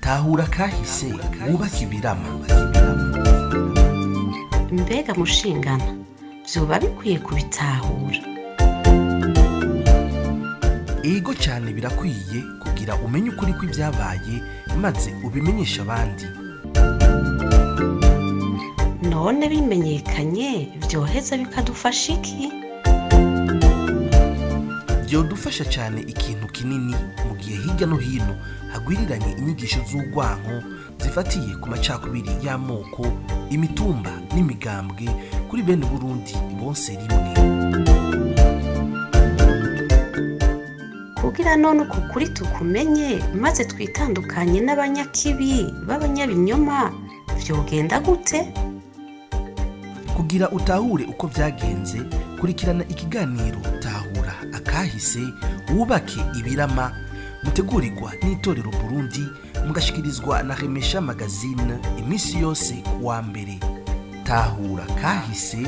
Tahura kahise wubake ibirama. Mbega mushingana vyoba bikwiye kubitahura? Ego cyane, birakwiye kugira umenye ukuri kw'ibyabaye maze ubimenyeshe abandi. None bimenyekanye vyoheza bikadufasha iki? Byodufasha cyane ikintu kinini mu gihe hirya no hino hagwiriranye inyigisho z'urwanko zifatiye ku macakubiri y'amoko, imitumba n'imigambwe kuri bene Burundi bose rimwe. Kugira none uku kuri tukumenye maze twitandukanye n'abanyakibi b'abanyabinyoma, vyogenda gute? Kugira utahure uko byagenze, kurikirana ikiganiro Tahura akahise wubake ibirama, mutegurirwa n'Itorero Burundi, mugashikirizwa na Remesha Magazine iminsi yose kuwa mbere. Tahura kahise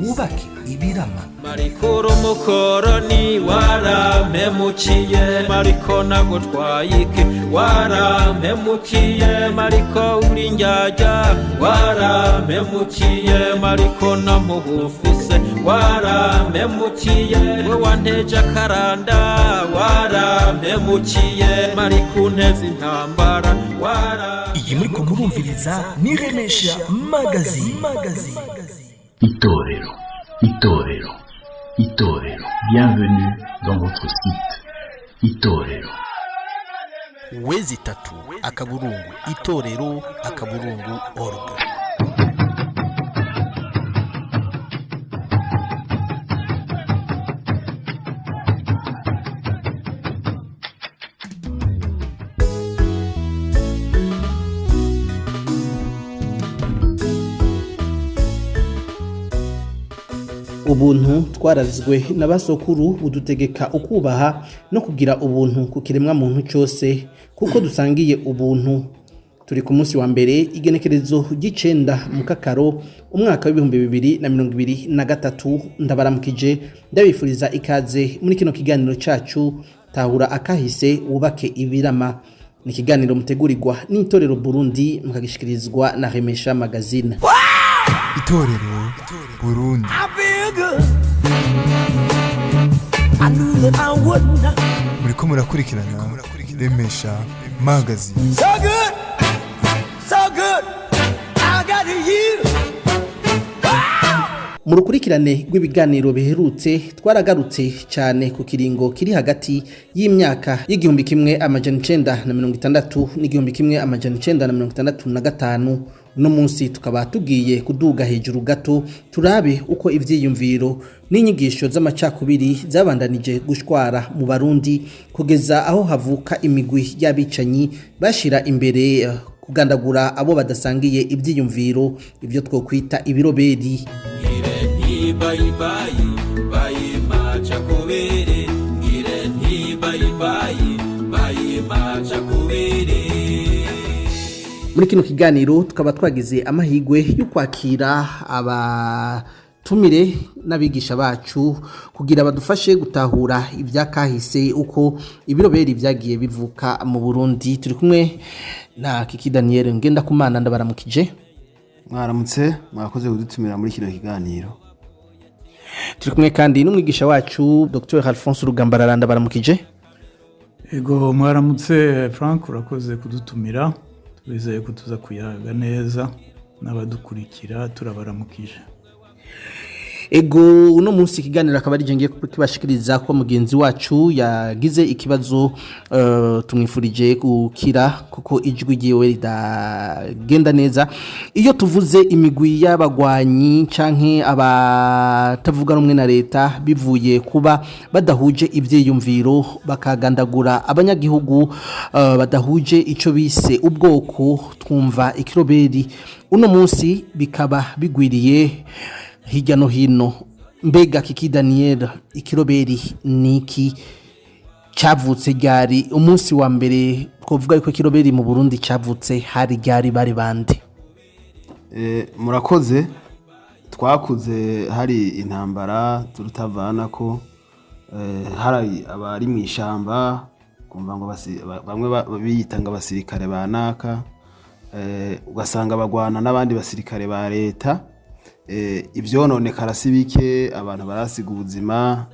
wubake ibirama. Mariko umukoroni warampemukiye, mariko nagutwaye iki? Warampemukiye mariko, uri njyajya, warampemukiye mariko, namuhufise, warampemukiye we wanteje akaranda, warampemukiye mariko, unteze intambara wara. Iyi muriko murumviriza ni Remesha Magazine. Itorero, Itorero, Itorero. Bienvenue dans votre site. Itorero. www.itorero.org. Ubuntu twarazwe na basokuru budutegeka ukubaha no kugira ubuntu ku kiremwa muntu cyose, kuko dusangiye ubuntu. Turi ku munsi wa mbere, igenekerezo ry'icenda mu Kakaro, umwaka w'2023. Ndabaramukije, ndabifuriza ikaze muri kino kiganiro cacu Tahura akahise wubake ibirama. Ni ikiganiro mutegurirwa n'Itorero Burundi, mukagishikirizwa na Remesha Magazine. Itorero Burundi. Muriko murakurikirana Remesha Magazine. So good, so good, I got you. Mu rukurikirane rw'ibiganiro biherutse, twaragarutse cyane ku kiringo kiri hagati y'imyaka y'1960 n'1965. Uno munsi tukaba tugiye kuduga hejuru gato, turabe uko ivyiyumviro n'inyigisho z'amacakubiri zabandanije gushwara mu Barundi kugeza aho havuka imigwi y'abicanyi bashira imbere kugandagura abo badasangiye ivyiyumviro, ivyo twokwita ibiroberi. Ngire nti bayibayi bayimaca kubiri, ngire nti bayibayi bayimaca kubiri. Muri kino kiganiro tukaba twagize amahigwe yo kwakira abatumire n'abigisha bacu kugira badufashe gutahura ibyakahise, uko ibiroberi byagiye bivuka mu Burundi. Turi kumwe na Kiki Daniel Ngendakumana, ndabaramukije. Mwaramutse, mwakoze kudutumira muri kino kiganiro. Turi kumwe kandi n'umwigisha wacu Dr Alphonse Rugambarara, ndabaramukije. Ego, mwaramutse Frank, urakoze kudutumira. Turizeye ko tuza kuyaga neza n'abadukurikira, turabaramukije. Ego, uno munsi ikiganiro akaba ari ngiye kibashikiriza ko mugenzi wacu yagize ikibazo, tumwifurije gukira kuko ijwi ryiwe ridagenda neza. Iyo tuvuze imigwi y'abagwanyi canke abatavuga rumwe na leta bivuye kuba badahuje ivyiyumviro, bakagandagura abanyagihugu badahuje ico bise ubwoko, twumva ikiroberi. Uno munsi bikaba bigwiriye hirya no hino. Mbega Kiki Daniel, ikiroberi niki? Cyavutse ryari? Umunsi wa mbere twavuga yuko ikiroberi mu Burundi cyavutse hari ryari? Bari bande? Murakoze. Twakuze hari intambara turutavana ko Hari abari mu ishamba, kumva ngo bamwe biyita ngo abasirikare ba naka, ugasanga bagwana n'abandi basirikare ba leta. Ivyononekara si bike, abantu barasiga ubuzima,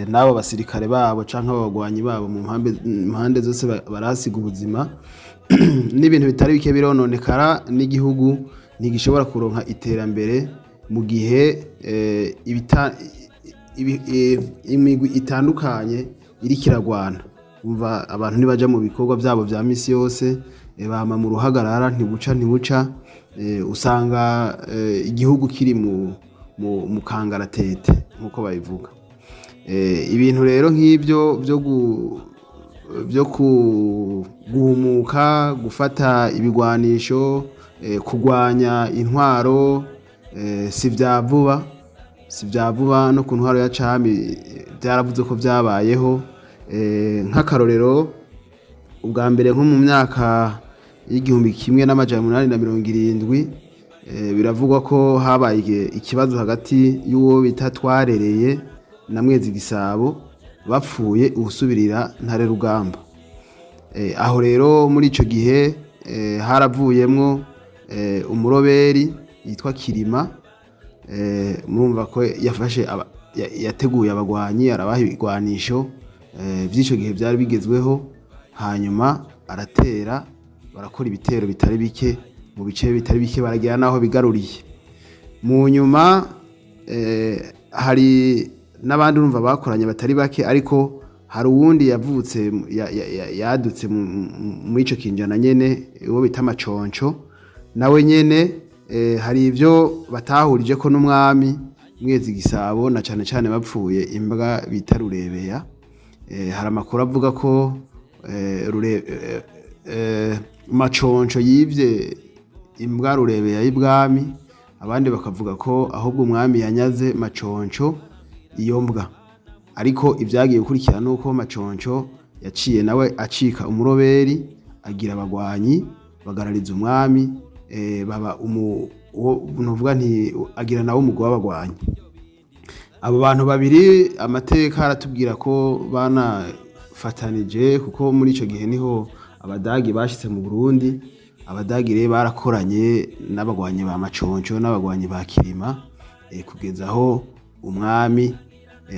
n'abo basirikare babo canke abo bagwanyi babo mu mpande zose barasiga ubuzima, n'ibintu bitari bike birononekara, n'igihugu ntigishobora kuronka iterambere mu gihe imigwi itandukanye iriko iragwana. Umva, abantu ntibaja mu bikorwa vyabo vya misi yose, bama mu ruhagarara, ntibuca ntibuca, usanga igihugu kiri mu kangaratete nk'uko babivuga. Ibintu rero nk'ibyo byo guhumuka, gufata ibigwanisho, kugwanya intwaro, si vya vuba, si vya vuba. No ku ntwaro ya cami, byaravuze ko byabayeho. Nk'akarorero, ubwa mbere nko mu myaka y'1870, biravugwa ko habaye ikibazo hagati y'uwo bita Twarereye na Mwezi Gisabo, bapfuye uwusubirira Ntare Rugamba. Aho rero muri ico gihe haravuyemwo umuroberi yitwa Kirima. Murumva ko yafashe yateguye abagwanyi, arabaha ibigwanisho vy'ico gihe byari bigezweho, hanyuma aratera, barakora ibitero bitari bike mu bice bitari bike, baragera naho bigaruriye mu nyuma. Hari n'abandi urumva bakoranye batari bake, ariko hari uwundi yavutse yadutse muri ico kinjana nyene, uwo bita Maconco. Nawe nyene hari ibyo batahurije ko n'umwami Mwezi Gisabo, na cane cane bapfuye imbwa bita Rurebeya. Hari amakuru avuga ko Maconco yivye imbwa Rurebeya y'ibwami, abandi bakavuga ko ahubwo umwami yanyaze Maconco iyo mbwa. Ariko ibyagiye gukurikira nuko Maconco yaciye nawe acika umuroberi, agira abagwanyi, bagarariza umwami, baba uwo nuvuga nti agira nawe umugwi w'abagwanyi. Abo bantu babiri amateka aratubwira ko banafatanije, kuko muri ico gihe niho Abadagi bashitse mu Burundi. Abadagi rero barakoranye n'abagwanyi ba Maconco n'abagwanyi ba Kirima, kugeza aho umwami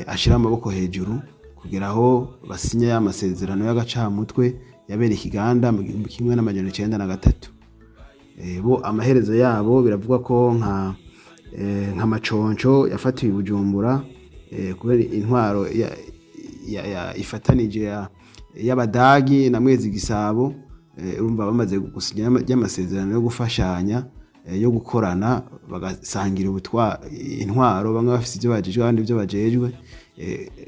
ashira amaboko hejuru, kugera aho basinya ya masezerano y'agacamutwe yabereye Ikiganda mu 1903. Bo amaherezo yabo biravugwa ko nka Maconco yafatiwe i Bujumbura, kubera intwaro ifatanije y'Abadagi na Mwezi Gisabo. Urumva bamaze gusinya y'amasezerano yo gufashanya, yo gukorana, bagasangira ubutwa intwaro, bamwe bafise ibyo bajejwe, abandi ibyo bajejwe.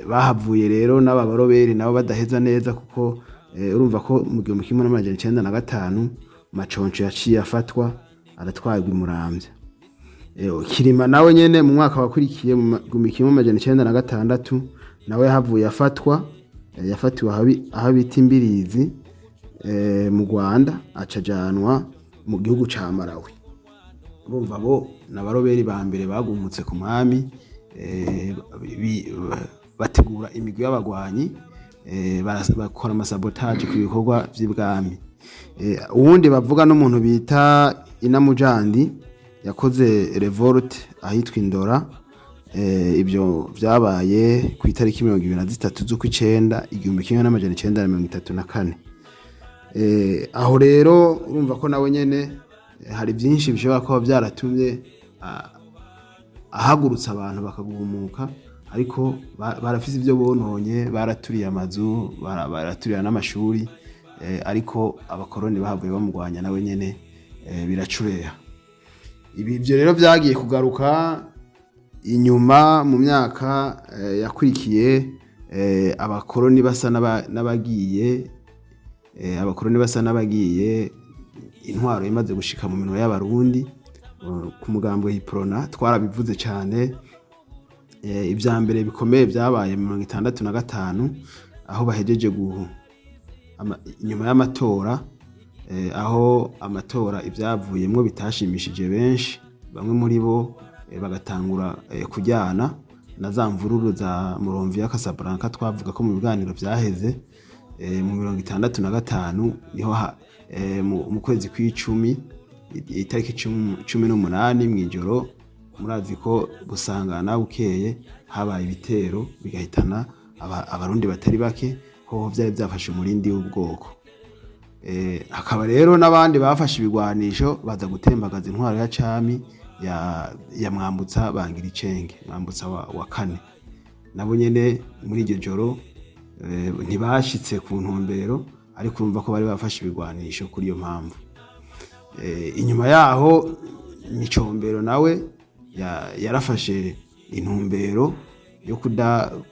Bahavuye rero n'aba baroberi nabo badaheza neza, kuko urumva ko mu 1905 Maconco yaciye afatwa, aratwarwa i Muramvya. Kirima nawe nyene mu mwaka wakurikiye, mu 1906, nawe yahavuye afatwa, yafatiwe aho bita Imbirizi, mu Rwanda, acajanwa mu gihugu ca Malawi. Urumva bo n'abaroberi ba mbere bagumutse ku mwami, bategura imigwi y'abagwanyi, bakora amasabotage ku bikorwa vy'ibwami. Uwundi bavuga n'umuntu bita Inamujandi, yakoze révolte ahitwa Indora. Ibyo vyabaye ku itariki 23 z'ukwicenda 1934. Aho rero urumva ko nawe nyene hari byinshi bishobora kuba byaratumye ahagurutsa abantu bakagumuka, ariko barafise ibyo bononye, baraturiye amazu, baraturiye n'amashuri, ariko abakoroni bahavuye bamurwanya nawe nyene, biracureha. Ibi ibyo rero byagiye kugaruka inyuma mu myaka yakurikiye, abakoroni basa n'abagiye, abakoroni basa n'abagiye, intwaro imaze gushika mu minwe y'Abarundi, ku mugambi Uprona. Twarabivuze cyane, ibya mbere bikomeye byabaye mu 65, aho bahejeje inyuma y'amatora, aho amatora ibyavuyemwo bitashimishije benshi, bamwe muri bo bagatangura kujyana. na za mvururu za Muramvya Casablanca twavuga ko mu biganiro vyaheze. Mu 65 niho mu kwezi kw'icumi, itariki 18 mw'ijoro, murazi ko Busangana bukeye habaye ibitero bigahitana Abarundi batari bake. Hoho vyari vyafashe umurindi w'ubwoko. Hakaba rero n'abandi bafashe ibigwanisho baza gutembagaza intwaro ya cami ya Mwambutsa Bangira Icenge, Mwambutsa wa kane. Nabo nyene muri iryo joro ntibashitse ku ntumbero, ariko urumva ko bari bafashe ibigwanisho kuri iyo mpamvu. Inyuma yaho Micombero nawe yarafashe intumbero yo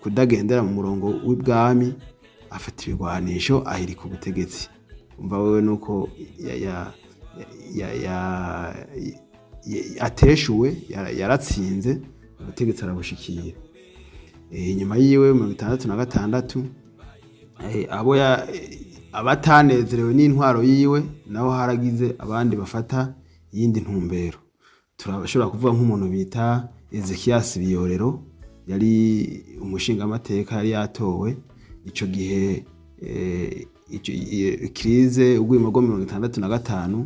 kudagendera mu murongo w'ibwami, afata ibigwanisho ahirika ubutegetsi. Umva wewe nuko ateshuwe, yaratsinze ubutegetsi arabushikira. Inyuma yiwe 66, abo abatanezerewe n'intwaro yiwe naho haragize abandi bafata iyindi ntumbero. Turashobora kuvuga nk'umuntu bita Ezekias Biyorero, yari umushingamateka yari yatowe ico gihe. Crise ugwimo rwo 65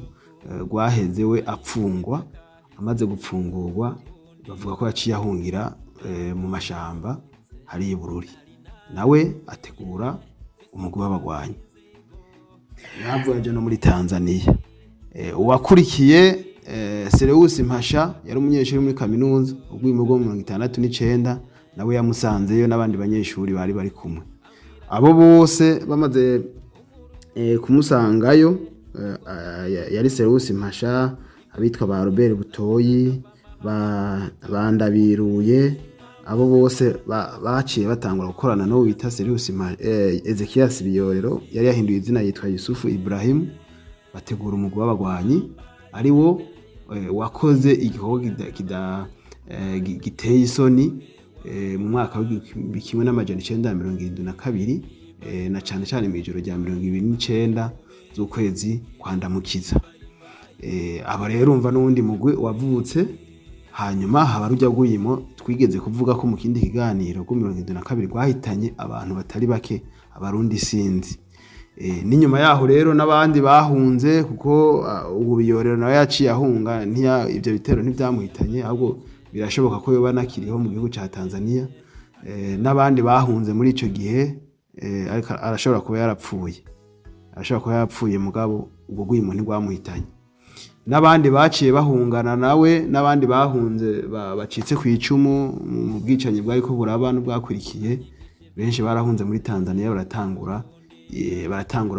rwaheze we apfungwa. Amaze gupfungurwa bavuga ko yaciye ahungira mu mashamba hari i Bururi, nawe ategura umugwi w'abagwanyi, yavuye aja no muri Tanzania. Uwakurikiye Serewusi Mpasha yari umunyeshuri muri kaminuza ugwimo rwo 69, nawe yamusanzeyo n'abandi banyeshuri bari kumwe. Abo bose bamaze kumusangayo, yari Serewusi Mpasha, abitwa ba Robert Butoyi, ba Ndabiruye, abo bose baciye batangura gukorana n'uwo bita Serewusi Ezekias Biyorero, yari yahinduye izina yitwa Yusufu Ibrahim. Bategura umugwi w'abagwanyi ari wo wakoze igikorwa giteye isoni mu mwaka w'1972, na cane cane mw'ijoro rya 29 z'ukwezi kwa Ndamukiza. Aba rero urumva n'uwundi mugwi wavutse. Hanyuma haba rujya rwimo twigeze kuvuga ko mu kindi kiganiro rwo 72 rwahitanye abantu batari bake, Abarundi sinzi. N'inyuma yaho rero n'abandi bahunze, kuko ubu Biyorero nawe yaciye ahunga, ibyo bitero ntibyamuhitanye, ahubwo birashoboka ko yoba nakiriho mu gihugu ca Tanzania. N'abandi bahunze muri ico gihe, ariko arashobora kuba yarapfuye, arashobora kuba yarapfuye, mugabo ubwo rwimo ntirwamuhitanye. N'abandi baciye bahungana nawe, n'abandi bahunze bacitse ku icumu mu bwicanyi bwari ko buraba n'ubwakurikiye, benshi barahunze muri Tanzania, baratangura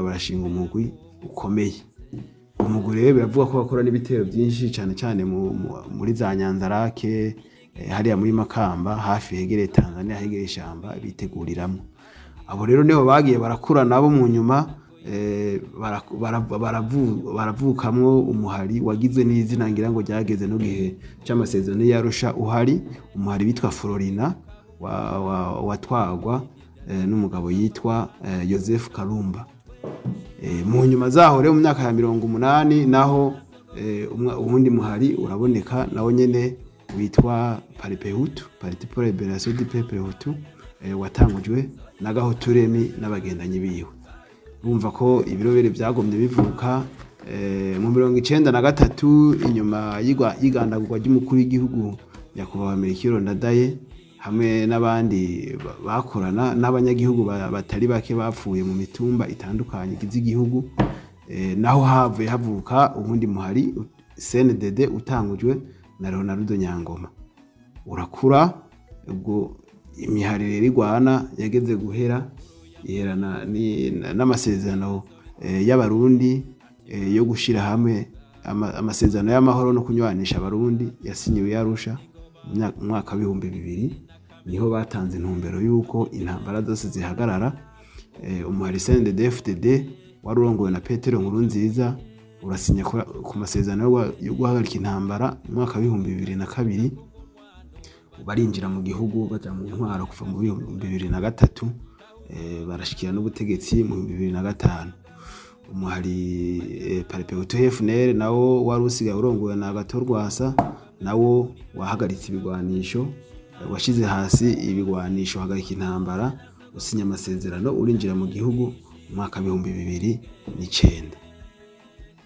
barashinga umugwi ukomeye. Umugwi rero biravuga ko bakora n'ibitero byinshi cyane cyane muri za Nyanzarake, hariya muri Makamba hafi hegereye Tanzania, hegereye ishamba biteguriramwo. Abo rero nibo bagiye barakura nabo mu nyuma baravukamwo umuhari wagizwe n'izina ngira ngo ryageze no gihe c'amasezerano y'Arusha uhari, umuhari witwa Florina watwagwa n'umugabo yitwa Joseph Karumba. Mu nyuma zaho rero mu myaka ya 80 naho uwundi muhari uraboneka nawo nyene witwa Paripehutu, Parti pour la Libération du Peuple Hutu, watangujwe na Gahuturemi n'abagendanyi biwe. Bumva ko ibirobere byagomye bivuka mu 93 inyuma y'igandagurwa ry'umukuru w'igihugu nyakubahwa Melchior Ndadaye hamwe n'abandi bakorana n'abanyagihugu batari bake bapfuye mu mitumba itandukanye igize igihugu. Naho havuye havuka ubundi muhari CNDD utangujwe na Leonardo Nyangoma, urakura. Ubwo imihari rero igwana yageze guhera iherana n'amasezerano y'Abarundi yo gushira hamwe, amasezerano y'amahoro no kunywanisha Abarundi yasinyiwe Arusha mu mwaka w'2000, niho batanze intumbero y'uko intambara zose zihagarara. Umuhari CNDD-FDD wari urongowe na Petero Nkurunziza urasinya ku masezerano yo guhagarika intambara mu mwaka w'2002, barinjira mu gihugu baja mu ntwaro kuva mu 2003, barashikira n'ubutegetsi mu 2005. Umuhari Paripehutu FNL nawo wari usigaye urongowe na Agathon Rwasa, nawo wahagaritse ibigwanisho. Washyize hasi ibigwanisho, uhagarika intambara, usinya amasezerano, urinjira mu gihugu mu mwaka 2009.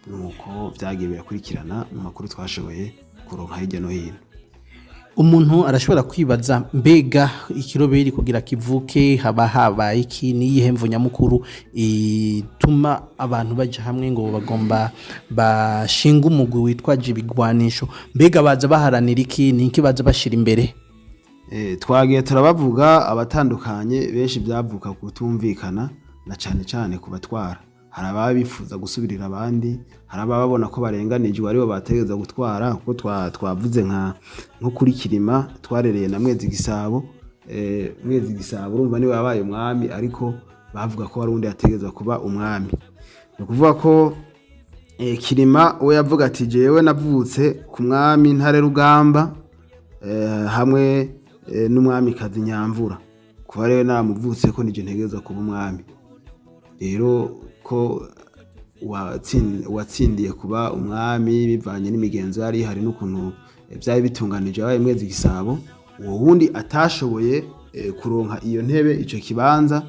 Nuko byagiye birakurikirana mu makuru twashoboye kuronka hirya no hino. Umuntu arashobora kwibaza, mbega ikiroberi kugira kivuke haba habaye iki? Niyihe mvu nyamukuru ituma abantu baja hamwe ngo bagomba bashinga umugwi witwaje ibigwanisho? Mbega baza baharanira iki? Niki baza bashira imbere? Twagiye turabavuga abatandukanye benshi, byavuka kutumvikana na cane cane ku batwara. Hari ababa bifuza gusubirira abandi, hari ababa babona ko barenganijwe aribo bategereza gutwara, kuko twavuze nko kuri Kirima twarereye na Mwezi Gisabo. Mwezi Gisabo urumva niwe yabaye umwami, ariko bavuga ko hari undi yategereza kuba umwami. Ni ukuvuga ko Kirima we yavuga ati: "Jewe navutse ku mwami Ntare Rugamba hamwe n'umwamikazi Nyamvura, kuba rero namuvutse ko nije ntegereza kuba umwami." Rero ko uwatsindiye kuba umwami bivanye n'imigenzo yari ihari n'ukuntu byari bitunganije yabaye Mwezi Gisabo. Uwo wundi atashoboye kuronka iyo ntebe, ico kibanza,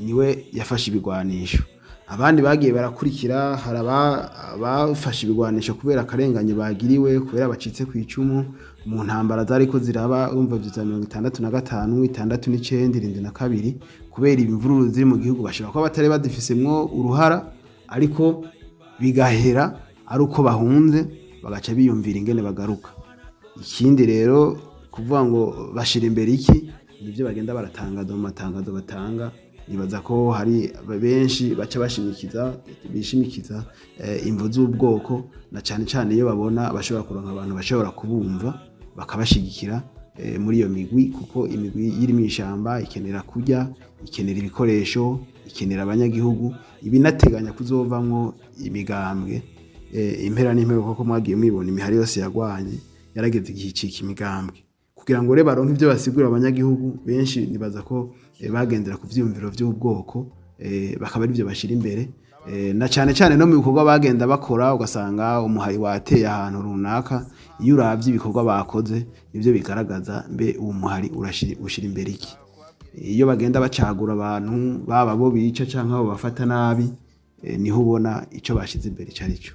niwe yafashe ibigwanisho. Abandi bagiye barakurikira. Hari abafashe ibigwanisho kubera akarengane bagiriwe, kubera bacitse ku icumu mu ntambara zariko ziraba, urumva vya 65, 69, 72, kubera imvururu ziri mu gihugu bashobora kuba batari bazifisemwo uruhara, ariko bigahera ari uko bahunze, bagaca biyumvira ingene bagaruka. Ikindi rero, kuvuga ngo bashira imbere iki, nibyo bagenda baratangaza mu matangazo batanga. Nibaza ko hari benshi baca bashimikiza, bishimikiza imvo z'ubwoko, na cane cane iyo babona bashobora kuronka abantu bashobora kubumva bakabashigikira muri iyo migwi, kuko imigwi iri mw'ishamba ikenera kurya, ikenera ibikoresho, ikenera abanyagihugu, ibinateganya kuzovamwo imigambwe impera n'impera, kuko mwagiye mwibona imihari yose yagwanye yarageze igihe icika imigambwe kugira ngo rero baronke ivyo basigurira abanyagihugu. Benshi nibaza ko bagendera ku vyiyumviro vy'ubwoko, bakaba arivyo bashira imbere, na cane cane no mu bikorwa bagenda bakora. Ugasanga umuhari wateye ahantu runaka, iyo uravye ibikorwa bakoze nivyo bigaragaza mbe uwo muhari ushira imbere iki. Iyo bagenda bacagura abantu, baba bo bica canke abo bafata nabi, niho ubona ico bashize imbere ico ari cyo.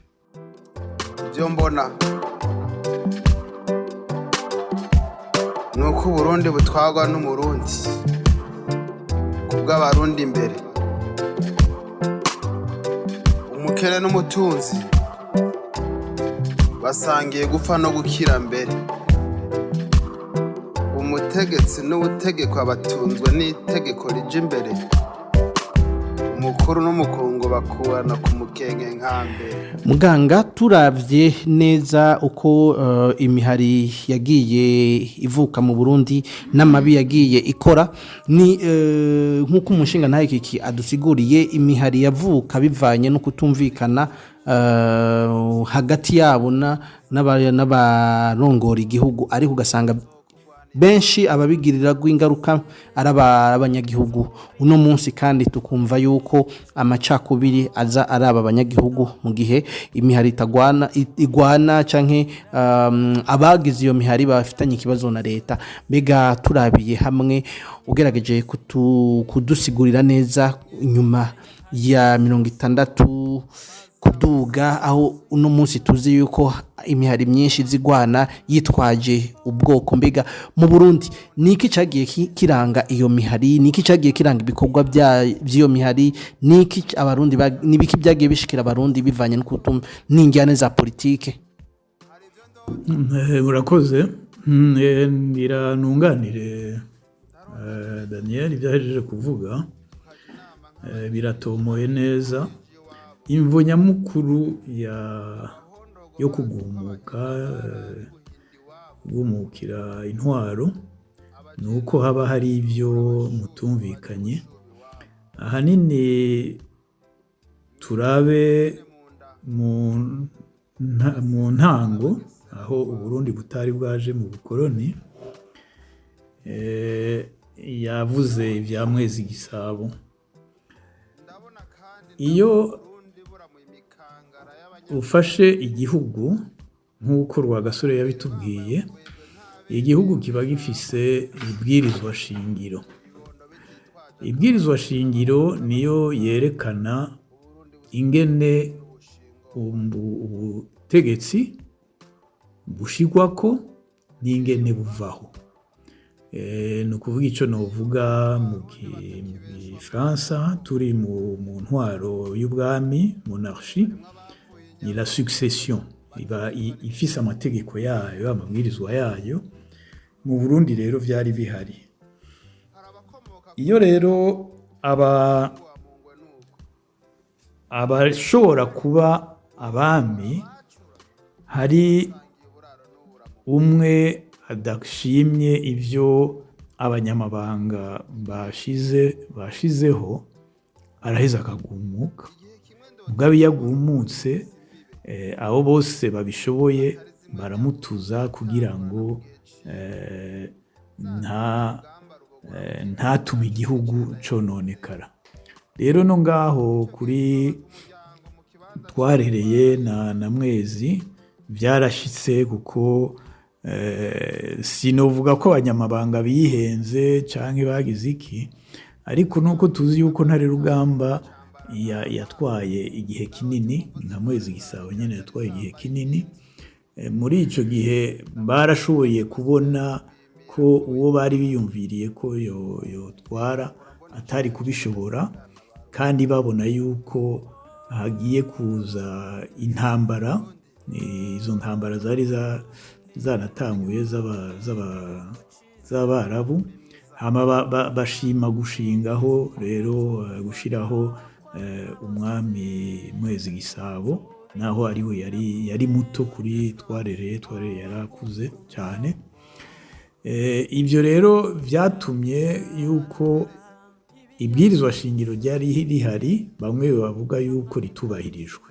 Ibyo mbona ni uko Uburundi butwarwa n'Umurundi kubw'Abarundi imbere, umukene n'umutunzi basangiye gupfa no gukira mbere, umutegetsi n'ubutegekwa batunzwe n'itegeko rija imbere, umukuru n'umukungu bakurana ku mukenke nka mbere. Muganga, turavye neza uko imihari yagiye ivuka mu Burundi n'amabi yagiye ikora, ni nk'uko umushinga ntahe adusiguriye, imihari yavuka bivanye no kutumvikana hagati yabo n'abarongora igihugu, ariko ugasanga benshi ababigirira ingaruka ari abanyagihugu. Uno munsi kandi tukumva yuko amacakubiri aza ari aba banyagihugu mu gihe imihari itagwana, igwana canke abagize iyo mihari bafitanye ikibazo na leta. Mbega turabiye hamwe, ugerageje kudusigurira neza, nyuma ya 60 kuduga, aho uno munsi tuzi yuko imihari myinshi zigwana yitwaje ubwoko, mbega mu Burundi niki cagiye kiranga iyo mihari? Niki cagiye kiranga ibikorwa by'iyo mihari? Niki Abarundi nibiki byagiye bishikira Abarundi bivanye no kutum n'injyane za politike? Murakoze. Ngira nunganire Daniel ibyo ahejeje kuvuga, biratomoye neza. Imvo nyamukuru yo kugumuka, kugumukira intwaro, ni uko haba hari ibyo mutumvikanye. Ahanini turabe mu ntango aho Uburundi butari bwaje mu bukoroni, yavuze ibya Mwezi Gisabo. Iyo ufashe igihugu nk'uko Rwagasore yabitubwiye, Igihugu kiba gifise ibwirizwa shingiro. Ibwirizwa shingiro niyo yerekana ingene ubutegetsi bushigwako n'ingene buvaho. Ni ukuvuga ico novuga mu gifaransa, turi mu ntwaro y'ubwami, monarchie, ni la succession, iba ifise amategeko yayo, amabwirizwa yayo. Mu Burundi rero vyari bihari. Iyo rero abashobora kuba abami hari umwe adashimye ivyo abanyamabanga bashizeho, araheza akagumuka. Mugabo iyo agumutse, abo bose babishoboye baramutuza kugira ngo ntatume igihugu cononekara. Rero no ngaho kuri Twarereye na Mwezi vyarashitse, kuko sinovuga ko abanyamabanga bihenze canke bagize iki, ariko nuko tuzi yuko Ntare Rugamba yatwaye igihe kinini, nka Mwezi Gisabo nyene yatwaye igihe kinini. Muri ico gihe barashoboye kubona ko uwo bari biyumviriye ko yotwara atari kubishobora, kandi babona yuko hagiye kuza intambara. Izo ntambara zari zanatanguye z'Abarabu. Hama bashima gushingaho rero, gushiraho umwami Mwezi Gisabo, naho ariwe yari muto kuri Twarereye. Twarereye yarakuze cyane. Ibyo rero vyatumye yuko ibwirizwa shingiro ryari rihari, bamwe bavuga yuko ritubahirijwe.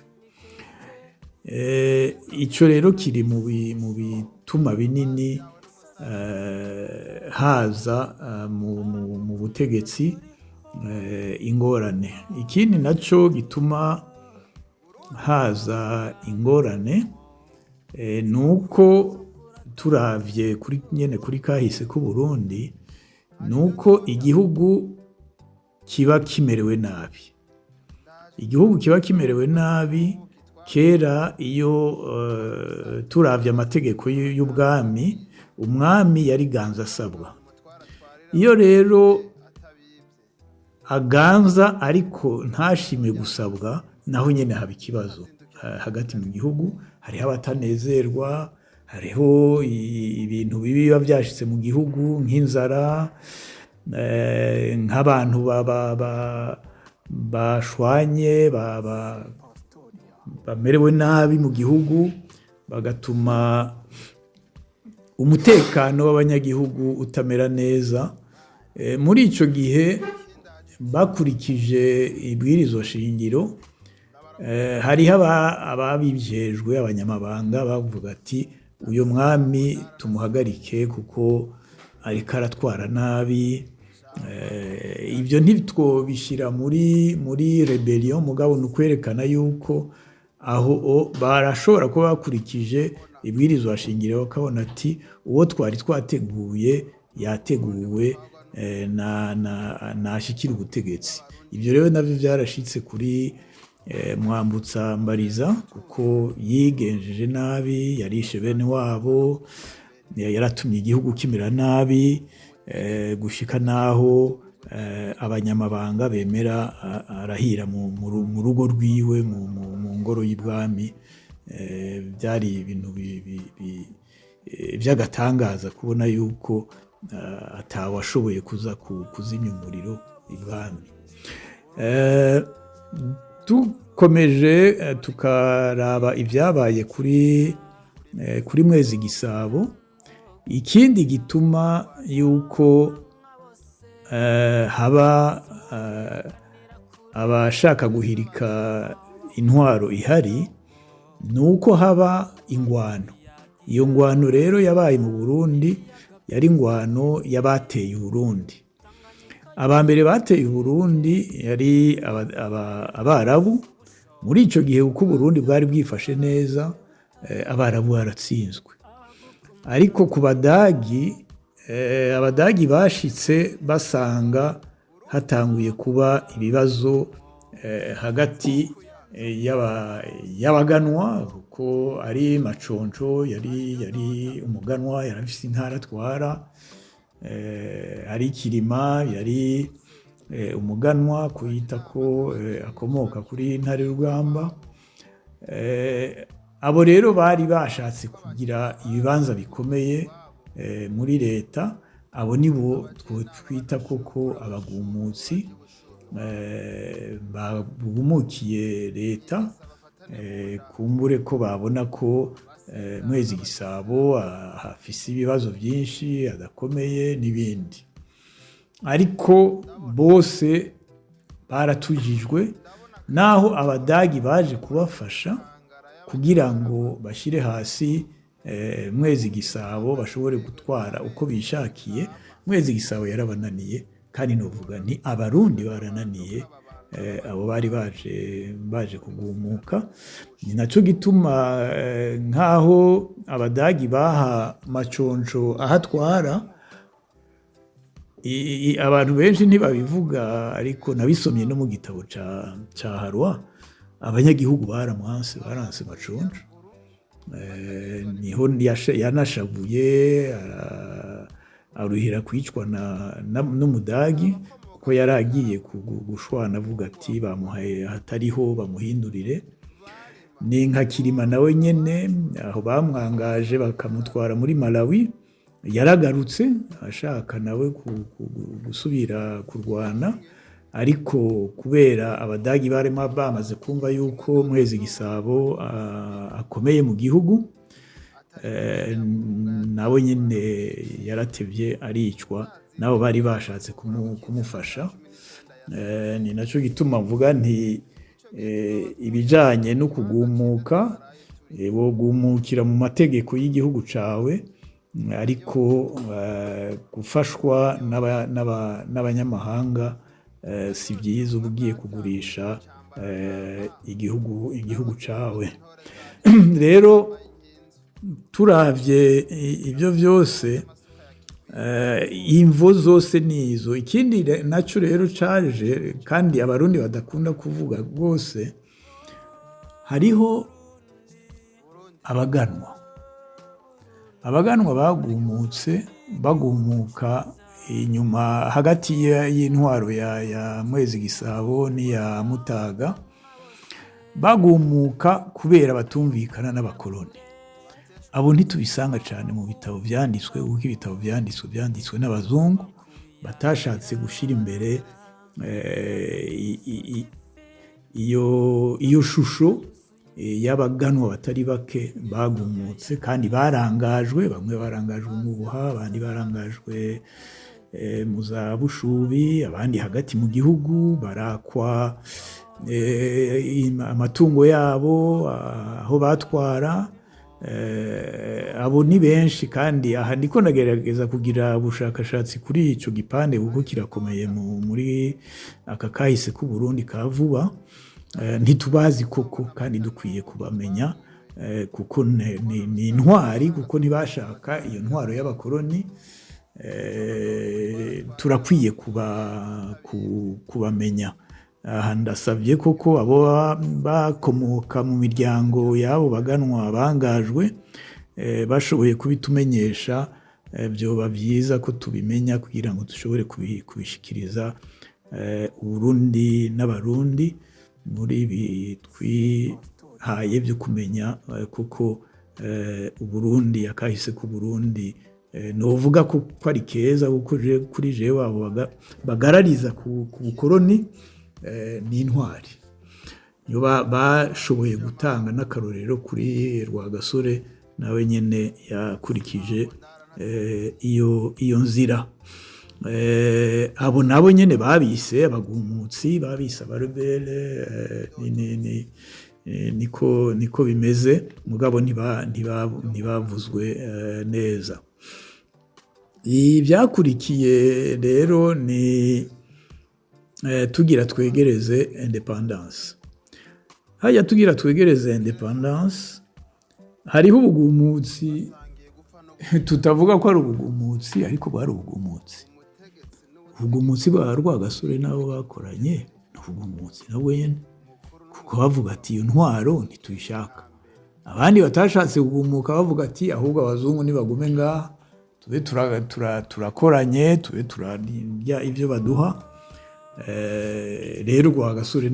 Ico rero kiri mu bituma binini haza mu butegetsi ingorane. Ikindi naco gituma haza ingorane nuko turavye kuri nyene kuri kahise k'u Burundi, nuko igihugu kiba kimerewe nabi. Igihugu kiba kimerewe nabi kera, iyo turavye amategeko y'ubwami, umwami yari ganza asabwa. Iyo rero aganza ariko ntashime gusabwa, naho nyene haba ikibazo hagati mu gihugu. Hariho abatanezerwa, hariho ibintu bibi biba vyashitse mu gihugu, nk'inzara, nk'abantu bashwanye, bamerewe nabi mu gihugu, bagatuma umutekano w'abanyagihugu utamera neza. Muri ico gihe bakurikije ibwirizwa shingiro, hariho ababijejwe, abanyamabanga, bavuga ati: "Uyu mwami tumuhagarike kuko ariko aratwara nabi." Ibyo ntitwobishyira muri rébellion, mugabo ni ukwerekana yuko aho barashobora kuba bakurikije ibwirizwa shingiro, bakabona ati: "Uwo twari twateguye yateguwe, nashyikira ubutegetsi." Ibyo rero nabyo byarashitse kuri Mwambutsa Mbariza, kuko yigenjeje nabi, yarishe bene wabo, yaratumye igihugu kimera nabi, gushika naho abanyamabanga bemera arahira mu rugo rwiwe, mu ngoro y'ibwami. Byari ibintu by'agatangaza kubona yuko atawashoboye kuza kuzimya umuriro ibwami. Dukomeje tukaraba ibyabaye kuri Mwezi Gisabo, ikindi gituma yuko haba abashaka guhirika intwaro ihari, ni uko haba ingwano. Iyo ngwano rero yabaye mu Burundi yari ingwano y'abateye Uburundi. Aba mbere bateye Uburundi yari Abarabu. Muri ico gihe, uko Uburundi bwari bwifashe neza, Abarabu baratsinzwe. Ariko ku Badagi, Abadagi bashitse basanga hatanguye kuba ibibazo hagati y'abaganwa, kuko ari Maconco yari umuganwa, yari afise intara atwara, ari Kirima yari umuganwa, kuyita ko akomoka kuri Ntare Rugamba. Abo rero bari bashatse kugira ibibanza bikomeye muri leta. Abo nibo twita koko abagumutsi, bagumukiye leta, kumbure ko babona ko Mwezi Gisabo afise ibibazo byinshi, adakomeye n'ibindi. Ariko bose baratujijwe, naho Abadagi baje kubafasha kugira ngo bashyire hasi Mwezi Gisabo, bashobore gutwara uko bishakiye. Mwezi Gisabo yarabananiye, kandi novuga nti Abarundi barananiye abo bari baje kugumuka. Ni nacyo gituma nk'aho Abadagi baha Maconco ahatwara, abantu benshi ntibabivuga, ariko nabisomye no mu gitabo ca Harwa, abanyagihugu baramwanse, baranse Maconco. Niho yanashavuye, aruhira kwicwa n'Umudagi, kuko yari agiye gushwana, avuga ati bamuhaye ahatariho, bamuhindurire. Ni nka Kirima nawe nyene, aho bamwangaje bakamutwara muri Malawi, yaragarutse ashaka nawe gusubira kurwana, ariko kubera Abadagi barimo bamaze kumva yuko Mwezi Gisabo akomeye mu gihugu, nawe nyine yaratevye aricwa nabo bari bashatse kumufasha. Ni nacyo gituma mvuga nti ibijanye no kugumuka, wogumukira mu mategeko y'igihugu cawe, ariko gufashwa n'abanyamahanga si byiza, uba ugiye kugurisha igihugu cawe. Rero turavye ibyo byose, imvo zose ni izo. Ikindi nacyo rero caje, kandi Abarundi badakunda kuvuga rwose, hariho abaganwa. Abaganwa bagumutse, bagumuka inyuma hagati y'intwaro ya Mwezi Gisabo n'iya Mutaga, bagumuka kubera batumvikana n'abakoloni. Abo ntitubisanga cyane mu bitabo byanditswe, kuko ibitabo byanditswe n'abazungu batashatse gushyira imbere iyo shusho y'abaganwa batari bake bagumutse kandi barangajwe. Bamwe barangajwe mu Buha, abandi barangajwe mu za Bushubi, abandi hagati mu gihugu, barakwa amatungo yabo aho batwara. Abo ni benshi, kandi aha ndiko ndagerageza kugira ubushakashatsi kuri ico gipande, kuko kirakomeye muri aka kahise k'Uburundi ka vuba. Ntitubazi koko, kandi dukwiye kubamenya, kuko ni intwari, kuko ntibashaka iyo ntwaro y'abakoloni. Turakwiye kubamenya. Aha ndasabye koko abo bakomoka mu miryango y'abo baganwa bangajwe, bashoboye kubitumenyesha, byoba byiza ko tubimenya kugira ngo dushobore kubishikiriza Uburundi n'Abarundi muri ibi twihaye byo kumenya kuko Uburundi, akahise k'Uburundi, novuga ko ari keza, kuko kuri jewe abo bagarariza ku bukoroni ni intwari. Niyo bashoboye gutanga n'akarorero kuri Rwagasore, nawe nyene yakurikije iyo nzira. Abo nabo nyene babise abagumutsi, babise abarebere, niko bimeze, mugabo ntibavuzwe neza. Ibyakurikiye rero ni tugira twegereze indépendance. Hajya tugira twegereze indépendance, hariho ubugumutsi. Tutavuga ko ari ubugumutsi, ariko bwari ubugumutsi. Ubugumutsi bwa Rwagasore n'abo bakoranye ni ubugumutsi nabwo nyene, kuko bavuga ati: "Iyo ntwaro ntituyishaka." Abandi batashatse kugumuka bavuga ati: "Ahubwo abazungu nibagume ngaha, tube turakoranye, tube turarya ibyo baduha." Rero Rwagasore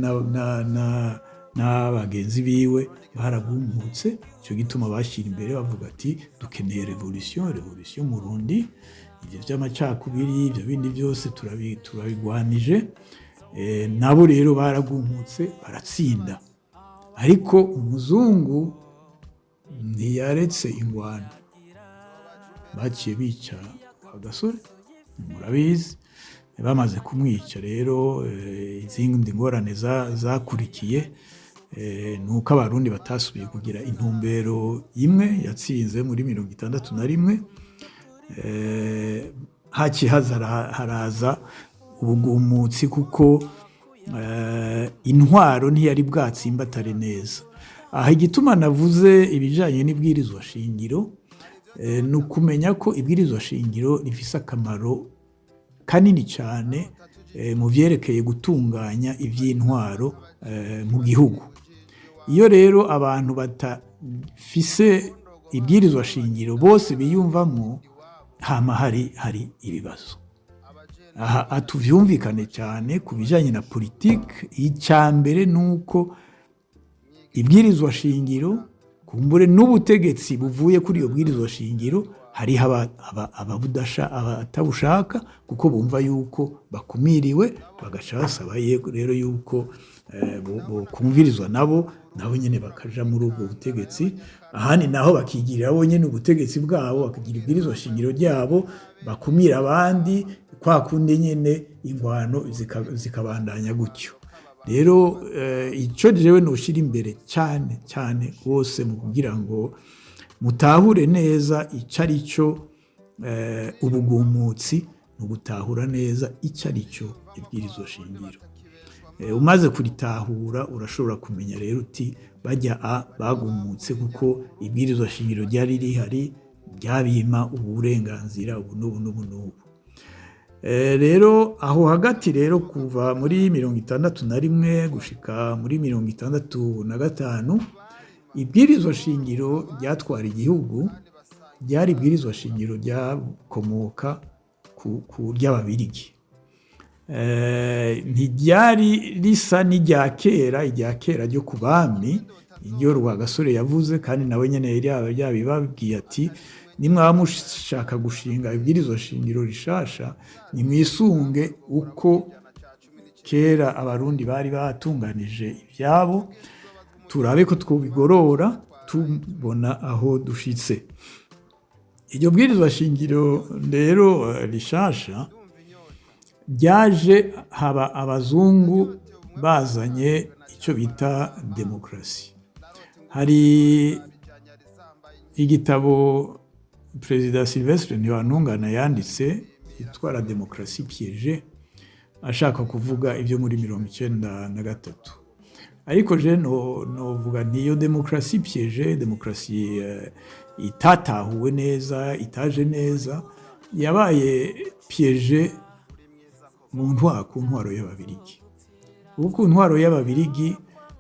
n'abagenzi biwe baragumutse. Icyo gituma bashyira imbere bavuga ati: "Dukeneye révolution, révolution Murundi, ibyo by'amacakubiri, ibyo bindi byose turabigwanije." Nabo rero baragumutse, baratsinda. Ariko umuzungu ntiyaretse ingwano, baciye bica Agasore, murabizi. Bamaze kumwica rero, izindi ngorane zakurikiye ni uko Abarundi batasubiye kugira intumbero imwe yatsinze muri 61. Haciye haraza ubugumutsi, kuko intwaro ntiyari bwatsimbatare neza. Aha igituma navuze ibijyanye n'ibwirizwa shingiro ni ukumenya ko ibwirizwa shingiro rifise akamaro kanini cyane mu byerekeye gutunganya iby'intwaro mu gihugu. Iyo rero abantu batafise ibwirizwa shingiro bose biyumvamo, hama hari ibibazo. Aha tuvyumvikane cyane ku bijyanye na politiki. Icya mbere ni uko ibwirizwa shingiro, kumbure n'ubutegetsi buvuye kuri iyo bwirizwa shingiro, hariho ababudasha, abatabushaka, kuko bumva yuko bakumiriwe, bagaca basaba rero yuko bokumvirizwa nabo nyine bakaja muri ubwo butegetsi. Ahandi naho bakigirira bo nyine ubutegetsi bwabo, bakagira ibwirizwa shingiro ryabo, bakumira abandi, kwa kundi nyine ingwano zikabandanya gutyo. Rero icyo jewe noshyira imbere cyane cyane rwose mu kugira ngo mutahure neza icyo ari cyo ubugumutsi, ni ugutahura neza icyo ari cyo ibwirizwa shingiro. Umaze kuritahura, urashobora kumenya rero uti: "Bajya a bagumutse kuko ibwirizwa shingiro ryari rihari ryabima ubu burenganzira ubu n'ubu n'ubu n'ubu." Rero aho hagati rero, kuva muri 61 gushika muri 65, ibwirizwa shingiro ryatwara igihugu ryari ibwirizwa shingiro ryakomoka ku ry'Ababirigi. Ntiryari risa n'irya kera, irya kera ryo ku bami, iryo Rwagasore yavuze, kandi nawe nyine yari yabibabwiye ati: "Nimwaba mushaka gushinga ibwirizwa shingiro rishasha, nimwisunge uko kera Abarundi bari batunganije ibyabo, turabe ko twobigorora tubona aho dushitse." Iryo bwirizwa shingiro rero rishasha ryaje haba abazungu bazanye icyo bita demokarasi. Hari igitabo Perezida Sylvestre Ntibantungana yanditse yitwa La démocratie piégée, ashaka kuvuga ibyo muri 93. Ariko je novuga nti iyo démocratie piégée, demokarasi itatahuwe neza, itaje neza, yabaye piégée mu ntwaro, ku ntwaro y'Ababirigi. Kuko ku ntwaro y'Ababirigi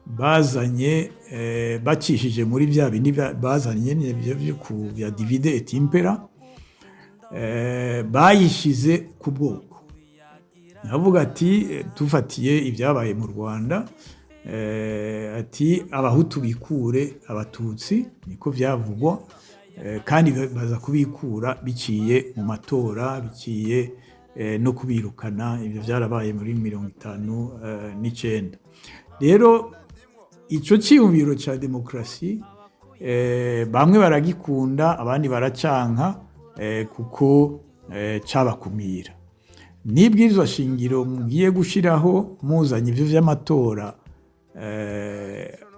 bazanye, bacishije muri bya bindi bazanye byo ku bya divide et impera, bayishize ku bwoko. Navuga ati dufatiye ibyabaye mu Rwanda, ati: "Abahutu bikure Abatutsi", niko byavugwa, kandi baza kubikura biciye mu matora, biciye no kubirukana. Ibyo byarabaye muri 59. Rero icyo cyiyumviro cya demokarasi bamwe baragikunda, abandi baracanka, kuko cabakumira. N'ibwirizwa shingiro mugiye gushyiraho muzanye ibyo by'amatora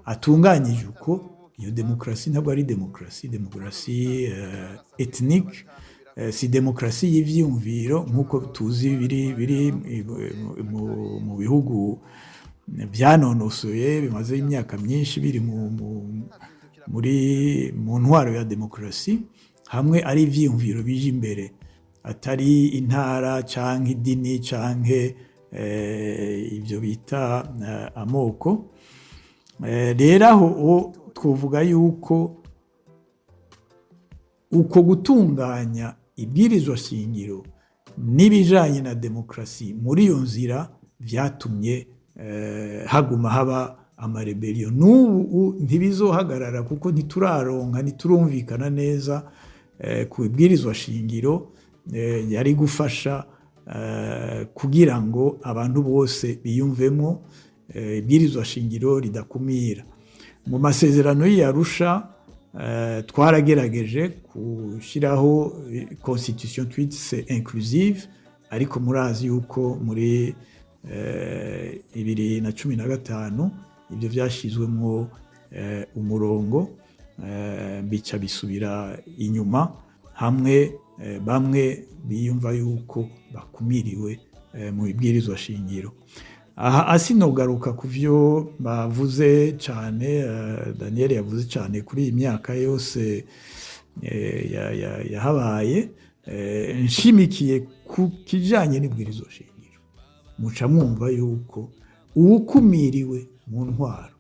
atunganyije uko, iyo demokarasi ntabwo ari demokarasi, demokarasi ethnique, si demokarasi y'ivyiyumviro nk'uko tuzi biri mu bihugu byanonosoye, bimaze imyaka myinshi biri muri mu ntwaro ya demokarasi. Hamwe ari ivyiyumviro bije imbere, atari intara canke idini canke ibyo bita amoko. Rero aho twovuga yuko uko gutunganya ibwirizwa shingiro n'ibijanye na demokarasi muri iyo nzira vyatumye haguma haba ama rébellions. N'ubu ntibizohagarara, kuko ntituraronka, ntiturumvikana neza ku ibwirizwa shingiro yari gufasha kugira ngo abantu bose biyumvemo, ibwirizwa shingiro ridakumira. Mu masezerano y'Arusha twaragerageje gushyiraho constitution twise inclusive, ariko murazi yuko muri 2015 ibyo byashyizwemo umurongo, bica bisubira inyuma, hamwe bamwe biyumva yuko bakumiriwe mu ibwirizwa shingiro. Aha asinogaruka ku byo bavuze cyane, Daniel yavuze cyane kuri iyi myaka yose yahabaye. Nshimikiye ku kijyanye n'ibwirizwa shingiro, muca mwumva yuko uwukumiriwe mu ntwaro,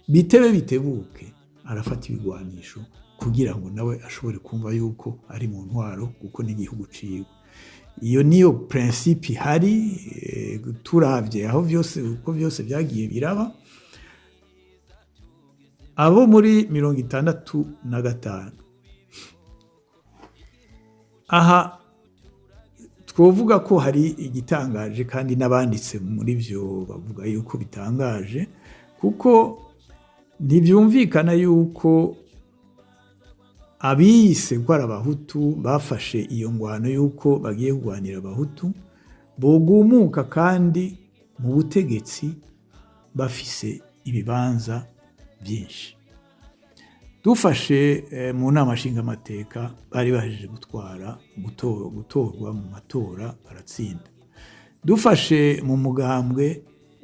bitebe bitebuke arafata ibigwanisho kugira ngo nawe ashobore kumva yuko ari mu ntwaro, kuko n'igihugu ciwe. Iyo niyo principe ihari. Turavye aho vyose, uko vyose byagiye biraba, abo muri 65 aha twovuga ko hari igitangaje, kandi n'abanditse muri byo bavuga yuko bitangaje, kuko ntibyumvikana yuko abiyise ko ari Abahutu bafashe iyo ngwano yuko bagiye kurwanira Abahutu, bogumuka kandi mu butegetsi bafise ibibanza byinshi. Dufashe mu nama nshingamateka, bari bahejeje gutwara, gutorwa mu matora baratsinda. Dufashe mu mugambwe,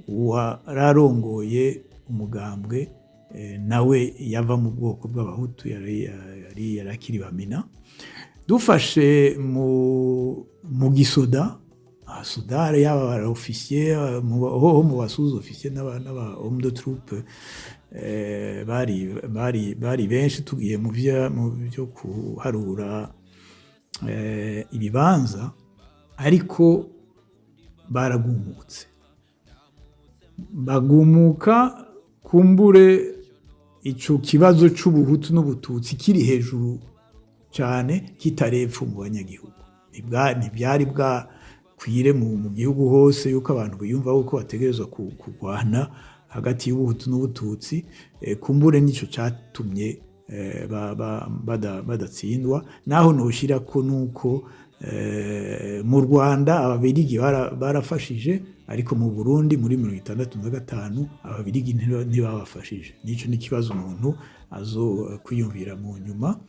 wararongoye umugambwe nawe yava mu bwoko bw'Abahutu, yari yarakiri bamina. Dufashe mu gisoda, abasudare, yaba aba officiers, ho mu ba sous-officiers n'aba hommes de troupe bari benshi. Tugiye mu byo kuharura ibibanza, ariko baragumutse, bagumuka kumbure ico kibazo c'Ubuhutu n'Ubututsi kiri hejuru cyane, kitarepfa mu banyagihugu. Ntibyari bwakwire mu gihugu hose yuko abantu biyumva yuko bategerezwa kurwana hagati y'Ubuhutu n'Ubututsi. Kumbure nico catumye badatsindwa. Naho noshira ko nuko mu Rwanda Ababirigi barafashije, ariko mu Burundi muri 65 Ababirigi ntibabafashije. Nico ni ikibazo umuntu azo kwiyumvira mu nyuma.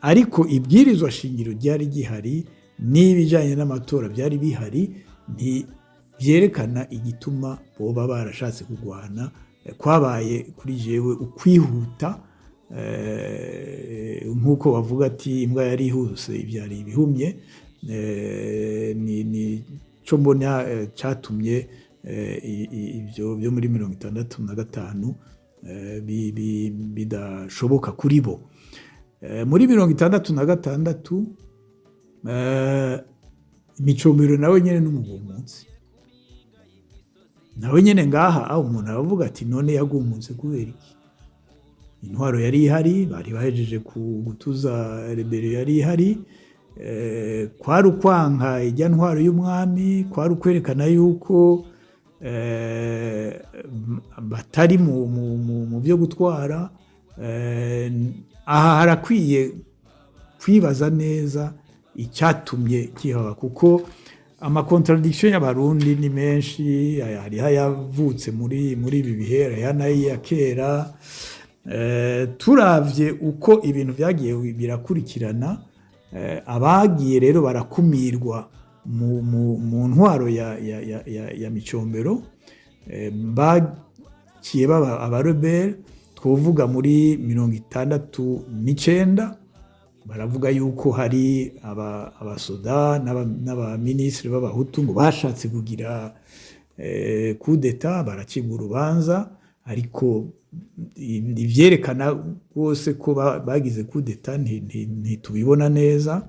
Ariko ibwirizwa shingiro ryari gihari n'ibijyanye n'amatora byari bihari, ntibyerekana igituma boba barashatse kurwana. Kwabaye kuri jewe ukwihuta, nk'uko bavuga ati imbwa yari ihuse ibyari ibihumye. Ni cyo mbona cyatumye ibyo byo muri 65 bidashoboka kuri bo. Muri 66, Micombero nawe nyine n'umugumutsi nawe nyine ngaha, aho umuntu aravuga ati none yagumutse kubera iki? Intwaro yari ihari, bari bahejeje gutuza rébellion yari ihari. Kwari ukwanka ijya ntwaro y'umwami, kwari ukwerekana yuko batari mu byo gutwara. Aha harakwiye kwibaza neza icyatumye kihaba, kuko ama contradictions y'Abarundi ni menshi. Hariho ayavutse muri ibi bihe, hariho n'aya kera. Turavye uko ibintu byagiye birakurikirana, abagiye rero barakumirwa mu ntwaro ya Micombero baciye baba aba rebelles. Twovuga muri 69, baravuga yuko hari abasoda n'abaminisitiri b'abahutu ngo bashatse kugira kudeta, baracibwa urubanza, ariko ivyerekana rwose ko bagize kudeta ntitubibona neza.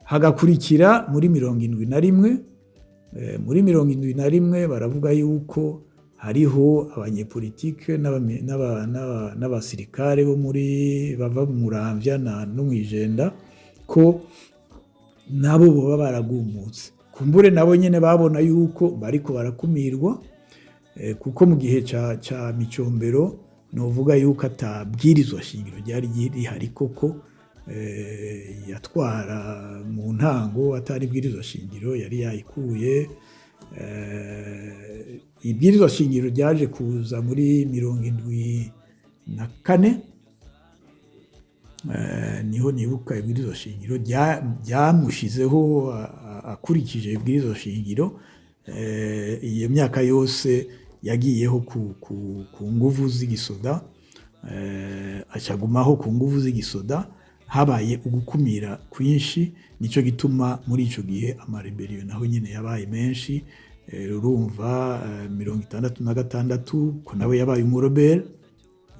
Hagakurikira muri 71. Muri 71 baravuga yuko hariho abanyepolitike n'abasirikare bo muri bava mu Muramvya no mw'Ijenda, ko nabo boba baragumutse. Kumbure nabo nyene babona yuko bariko barakumirwa, kuko mu gihe ca Micombero novuga yuko atabwirizwa shingiro ryari rihari koko. Yatwara mu ntango atari ibwirizwa shingiro yari yayikuye. Ibwirizwa shingiro ryaje kuza muri 74, niho nibuka ibwirizwa shingiro ryamushizeho akurikije ibwirizwa shingiro. Iyo myaka yose yagiyeho ku nguvu z'igisoda, acagumaho ku nguvu z'igisoda. Habaye ugukumira kwinshi, nico gituma muri ico gihe amareberiyo naho nyene yabaye menshi. Urumva, 66 ko nawe yabaye umurobere.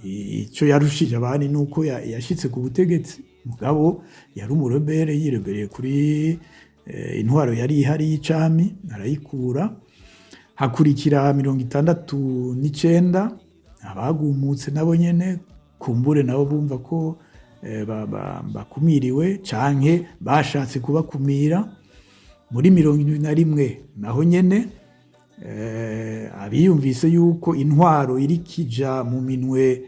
Ico yarushije abandi nuko yashitse ku butegetsi, mugabo yari umurobere, yirebereye kuri intwaro yari ihari y'icami, arayikura. Hakurikira 69, abagumutse nabo nyene, kumbure nabo bumva ko bakumiriwe canke bashatse kubakumira. Muri 71 naho nyene, abiyumvise yuko intwaro iri kija mu minwe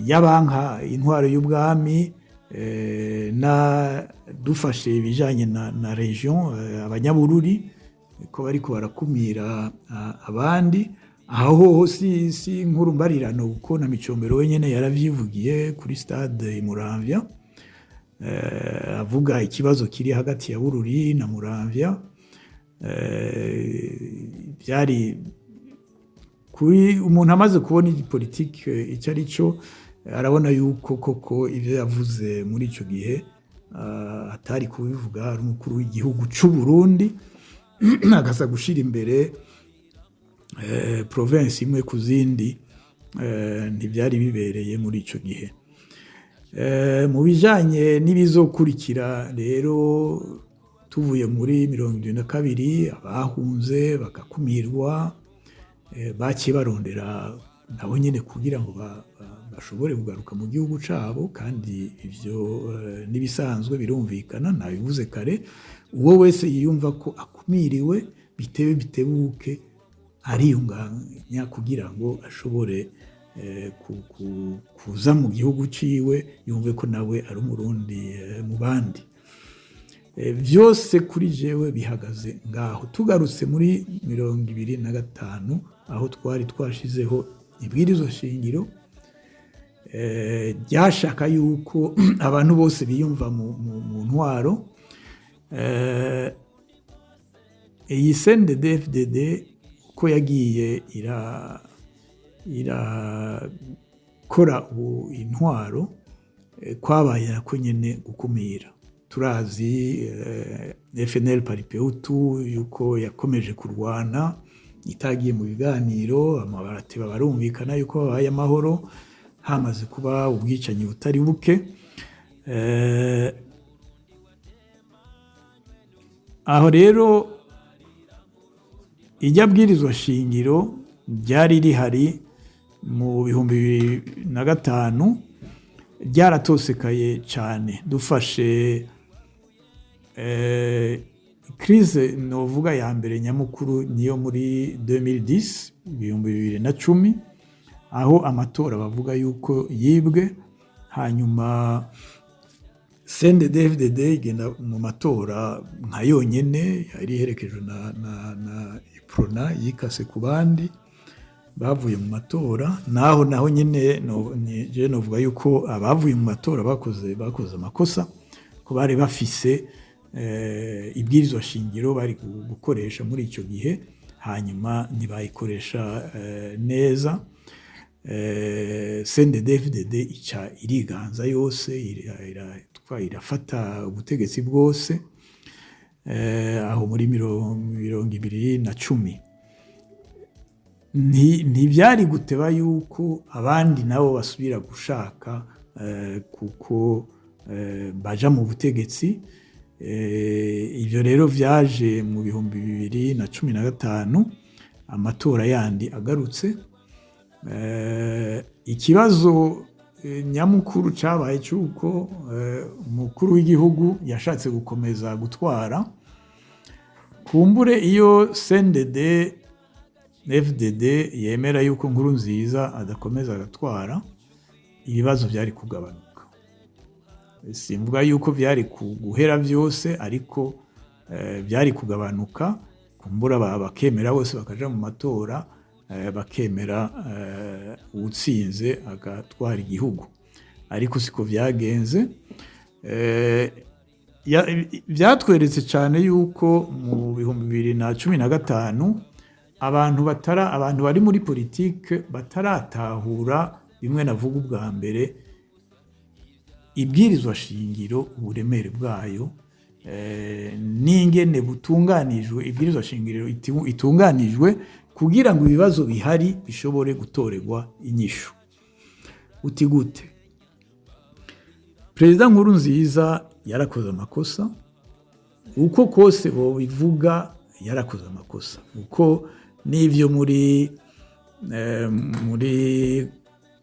y'abanka intwaro y'ubwami, na dufashe ibijanye na region, abanyabururi ko bariko barakumira abandi. Aho hoho si inkuru mbarirano, kuko na Micombero wenyene yaravyivugiye kuri stade i Muramvya, avuga ikibazo kiri hagati ya Bururi na Muramvya. Byari kuri umuntu amaze kubona iyi politike icyo ari cyo, arabona yuko koko ibyo yavuze muri icyo gihe atari kubivuga ari umukuru w'igihugu cy'u Burundi, akaza gushyira imbere province imwe ku zindi, ntibyari bibereye muri icyo gihe. Mu bijanye n'ibizokurikira rero, tuvuye muri 72, abahunze bagakumirwa, baciye barondera nabo nyene kugira ngo bashobore kugaruka mu gihugu cabo, kandi ivyo n'ibisanzwe, birumvikana, nabivuze kare. Uwo wese yiyumva ko akumiriwe, bitebe bitebuke ariyunganya kugira ngo ashobore kuza mu gihugu ciwe, yumve ko nawe ari umurundi mu bandi. Vyose kuri jewe bihagaze ngaho. Tugarutse muri 2025, aho twari twashizeho ibwirizwa shingiro ryashaka yuko abantu bose biyumva mu ntwaro, iyi CNDD-FDD uko yagiye irakora ubu intwaro, kwabaye nako nyene gukumira. Turazi FNL Palipehutu yuko yakomeje kurwana, itagiye mu biganiro, amabarateba barumvikana yuko babaye amahoro, hamaze kuba ubwicanyi butari buke. Aho rero ijya bwirizwa shingiro ryari rihari mu 2005 ryaratosekaye cyane. Dufashe crise novuga ya mbere nyamukuru niyo muri 2010, 2010, aho amatora bavuga yuko yibwe, hanyuma CNDD-FDD igenda mu matora nka yonyene, yari iherekejwe na Uprona yikase ku bandi bavuye mu matora. Naho nyene je novuga yuko abavuye mu matora bakoze amakosa, ko bari bafise ibwirizwa shingiro bari gukoresha muri ico gihe. Hanyuma ntibayikoresha neza. CNDD-FDD ica iriganza yose, irafata ubutegetsi bwose aho muri 2010. Ntibyari guteba yuko abandi nabo basubira gushaka kuko baja mu butegetsi. Ibyo rero vyaje mu 2015, amatora yandi agarutse. Ikibazo nyamukuru cabaye cy'uko umukuru w'igihugu yashatse gukomeza gutwara. Kumbure iyo CNDD FDD yemera yuko Nkurunziza adakomeza agatwara, ibibazo byari kugabanuka. Simvuga yuko byari guhera byose, ariko byari kugabanuka. Kumbura bakemera bose bakaja mu matora, bakemera uwutsinze agatwara igihugu, ariko siko byagenze. Byatweretse cyane yuko mu 2015 abantu batara, abantu bari muri politike bataratahura bimwe navuga ubwa mbere, ibwirizwa shingiro, uburemere bwayo n'ingene butunganijwe, ibwirizwa shingiro itunganijwe kugira ngo ibibazo bihari bishobore gutorerwa inyishu. Uti gute? Perezida Nkurunziza yarakoze amakosa, uko kose bobivuga yarakoze amakosa, uko n'ivyo muri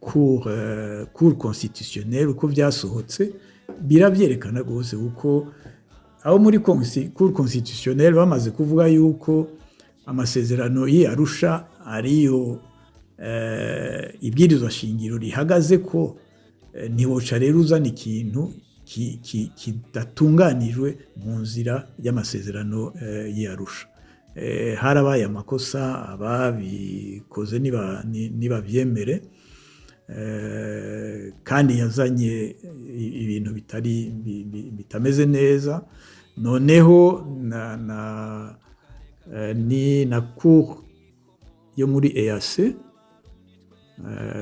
cour constitutionnelle uko byasohotse birabyerekana rwose, kuko abo muri cour constitutionnelle bamaze kuvuga yuko amasezerano y'i Arusha ariyo ibwirizwa shingiro rihagaze, ko ntiwoca rero uzana ikintu kidatunganijwe mu nzira y'amasezerano y'i Arusha. Harabaye amakosa, ababikoze nibavyemere, kandi yazanye ibintu bitari bitameze neza. Noneho na ni na cour yo muri EAC,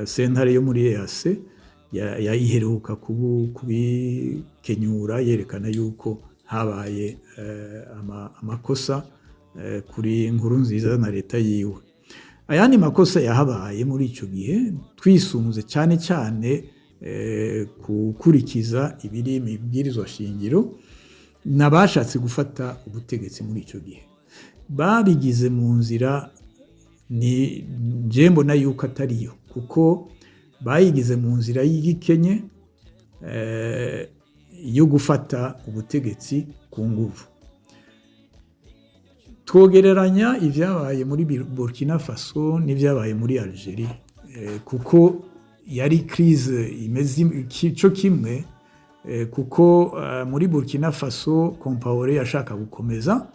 sentare yo muri EAC yayiheruka kubikenyura, yerekana yuko habaye amakosa kuri Nkurunziza na leta yiwe. Ayandi makosa yahabaye muri ico gihe, twisunze cyane cyane gukurikiza ibiri mu ibwirizwa shingiro, n'abashatse gufata ubutegetsi muri ico gihe babigize mu nzira ni nje mbona yuko atariyo, kuko bayigize mu nzira y'igikenye yo gufata ubutegetsi ku nguvu. Twogereranya ibyabaye muri Burkina Faso n'ibyabaye muri Algeria, kuko yari crise imeze cyo kimwe, kuko muri Burkina Faso Compaoré yashaka gukomeza,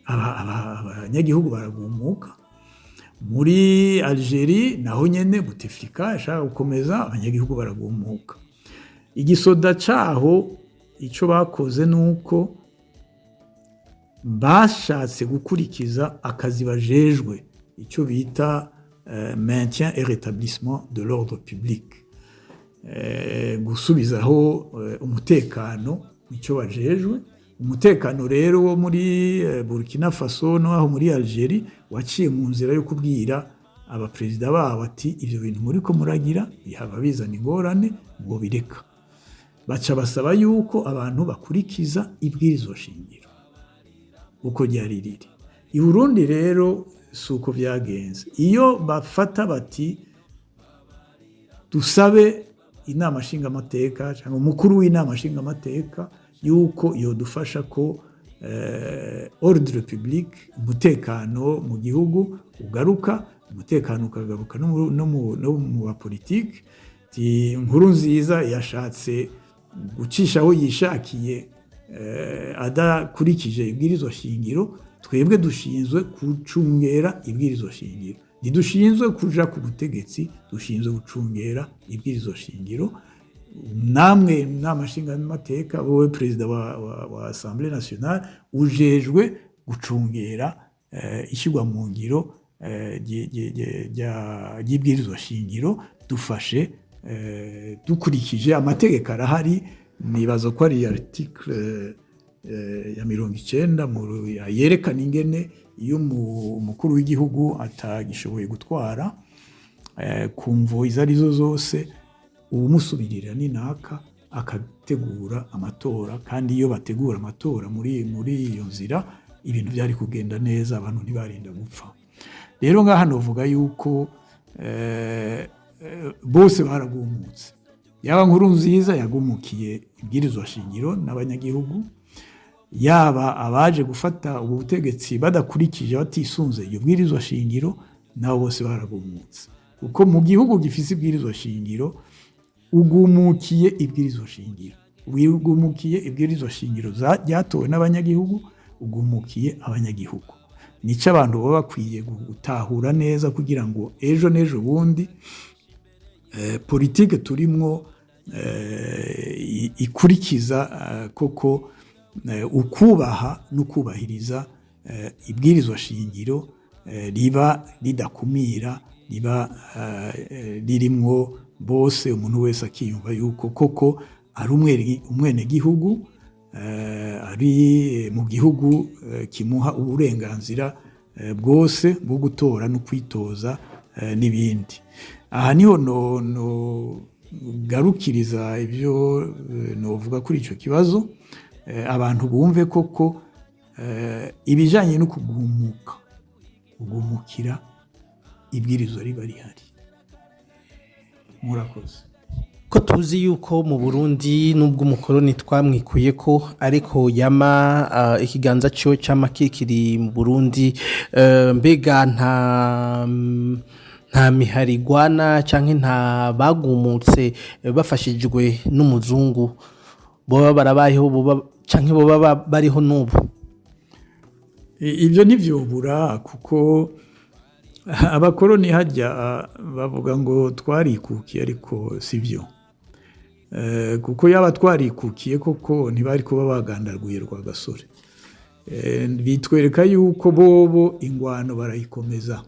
abanyagihugu baragumuka. Muri Algeria naho nyene Bouteflika yashaka gukomeza, abanyagihugu baragumuka. Igisoda caho ico bakoze nuko bashatse gukurikiza akazi bajejwe, icyo bita maintien et rétablissement de l'ordre public, gusubizaho umutekano, nicyo bajejwe. Umutekano rero wo muri Burkina Faso no aho muri Algeria waciye mu nzira yo kubwira abaperezida babo ati: "Ivyo bintu muriko muragira bihava bizana ingorane, ngo bireka." Baca basaba yuko abantu bakurikiza ibwirizwa shingiro uko ryari riri. I Burundi rero si uko byagenze. Iyo bafata bati: "Dusabe inama nshingamateka cyangwa umukuru w'inama nshingamateka yuko yodufasha ko ordre public, umutekano mu gihugu ugaruka, umutekano ukagaruka no mu bapolitike, Nkurunziza yashatse gucisha aho yishakiye adakurikije ibwirizwa shingiro. Twebwe dushinzwe gucungera ibwirizwa shingiro, ntidushinzwe kuja ku butegetsi, dushinzwe gucungera ibwirizwa shingiro. Namwe nama nshingamateka, wowe perezida wa Assemblée nationale, ujejwe gucungera." ishyirwa mu ngiro ry'ibwirizwa shingiro, dufashe dukurikije amategeko arahari. Nibaza ko ari article ya 90 yerekana ingene iyo umukuru w'igihugu atagishoboye gutwara ku mvo izo arizo zose, uwumusubirira ni naka, akategura amatora. Kandi iyo bategura amatora muri iyo nzira, ibintu byari kugenda neza, abantu ntibarinda gupfa. Rero ngaha novuga yuko bose baragumutse. Yaba Nkurunziza yagumukiye ibwirizwa shingiro n'abanyagihugu, yaba abaje gufata ubu butegetsi badakurikije, batisunze iyo bwirizwa shingiro, nabo bose baragumutse, kuko mu gihugu gifise ibwirizwa shingiro, ugumukiye ibwirizwa shingiro, ugumukiye ibwirizwa shingiro ryatowe n'abanyagihugu, ugumukiye abanyagihugu. Nicyo abantu baba bakwiye gutahura neza, kugira ngo ejo n'ejo bundi politike turimwo ikurikiza koko ukubaha no kubahiriza ibwirizwa shingiro, riba ridakumira, riba ririmwo bose, umuntu wese akiyumva yuko koko ari umwenegihugu, ari mu gihugu kimuha uburenganzira bwose bwo gutora no kwitoza n'ibindi. Aha niho no garukiriza ibyo novuga kuri icyo kibazo. Abantu bumve koko ibijyanye no kugumuka, kugumukira ibwirizwa riba rihari. Murakoze. Ko tuzi yuko mu Burundi, nubwo umukoroni twamwikuye ko, ariko yama ikiganza ciwe cama kikiri mu Burundi, mbega nta miharigwana canke nta bagumutse bafashijwe n'umuzungu boba barabayeho, boba canke boba bariho n'ubu? Ibyo ntivyobura, kuko abakoroni hajya bavuga ngo twarikukiye, ariko si byo. Kuko yaba twarikukiye koko, ntibari kuba bagandaguye Rwagasore. Bitwereka yuko bobo ingwano barayikomeza.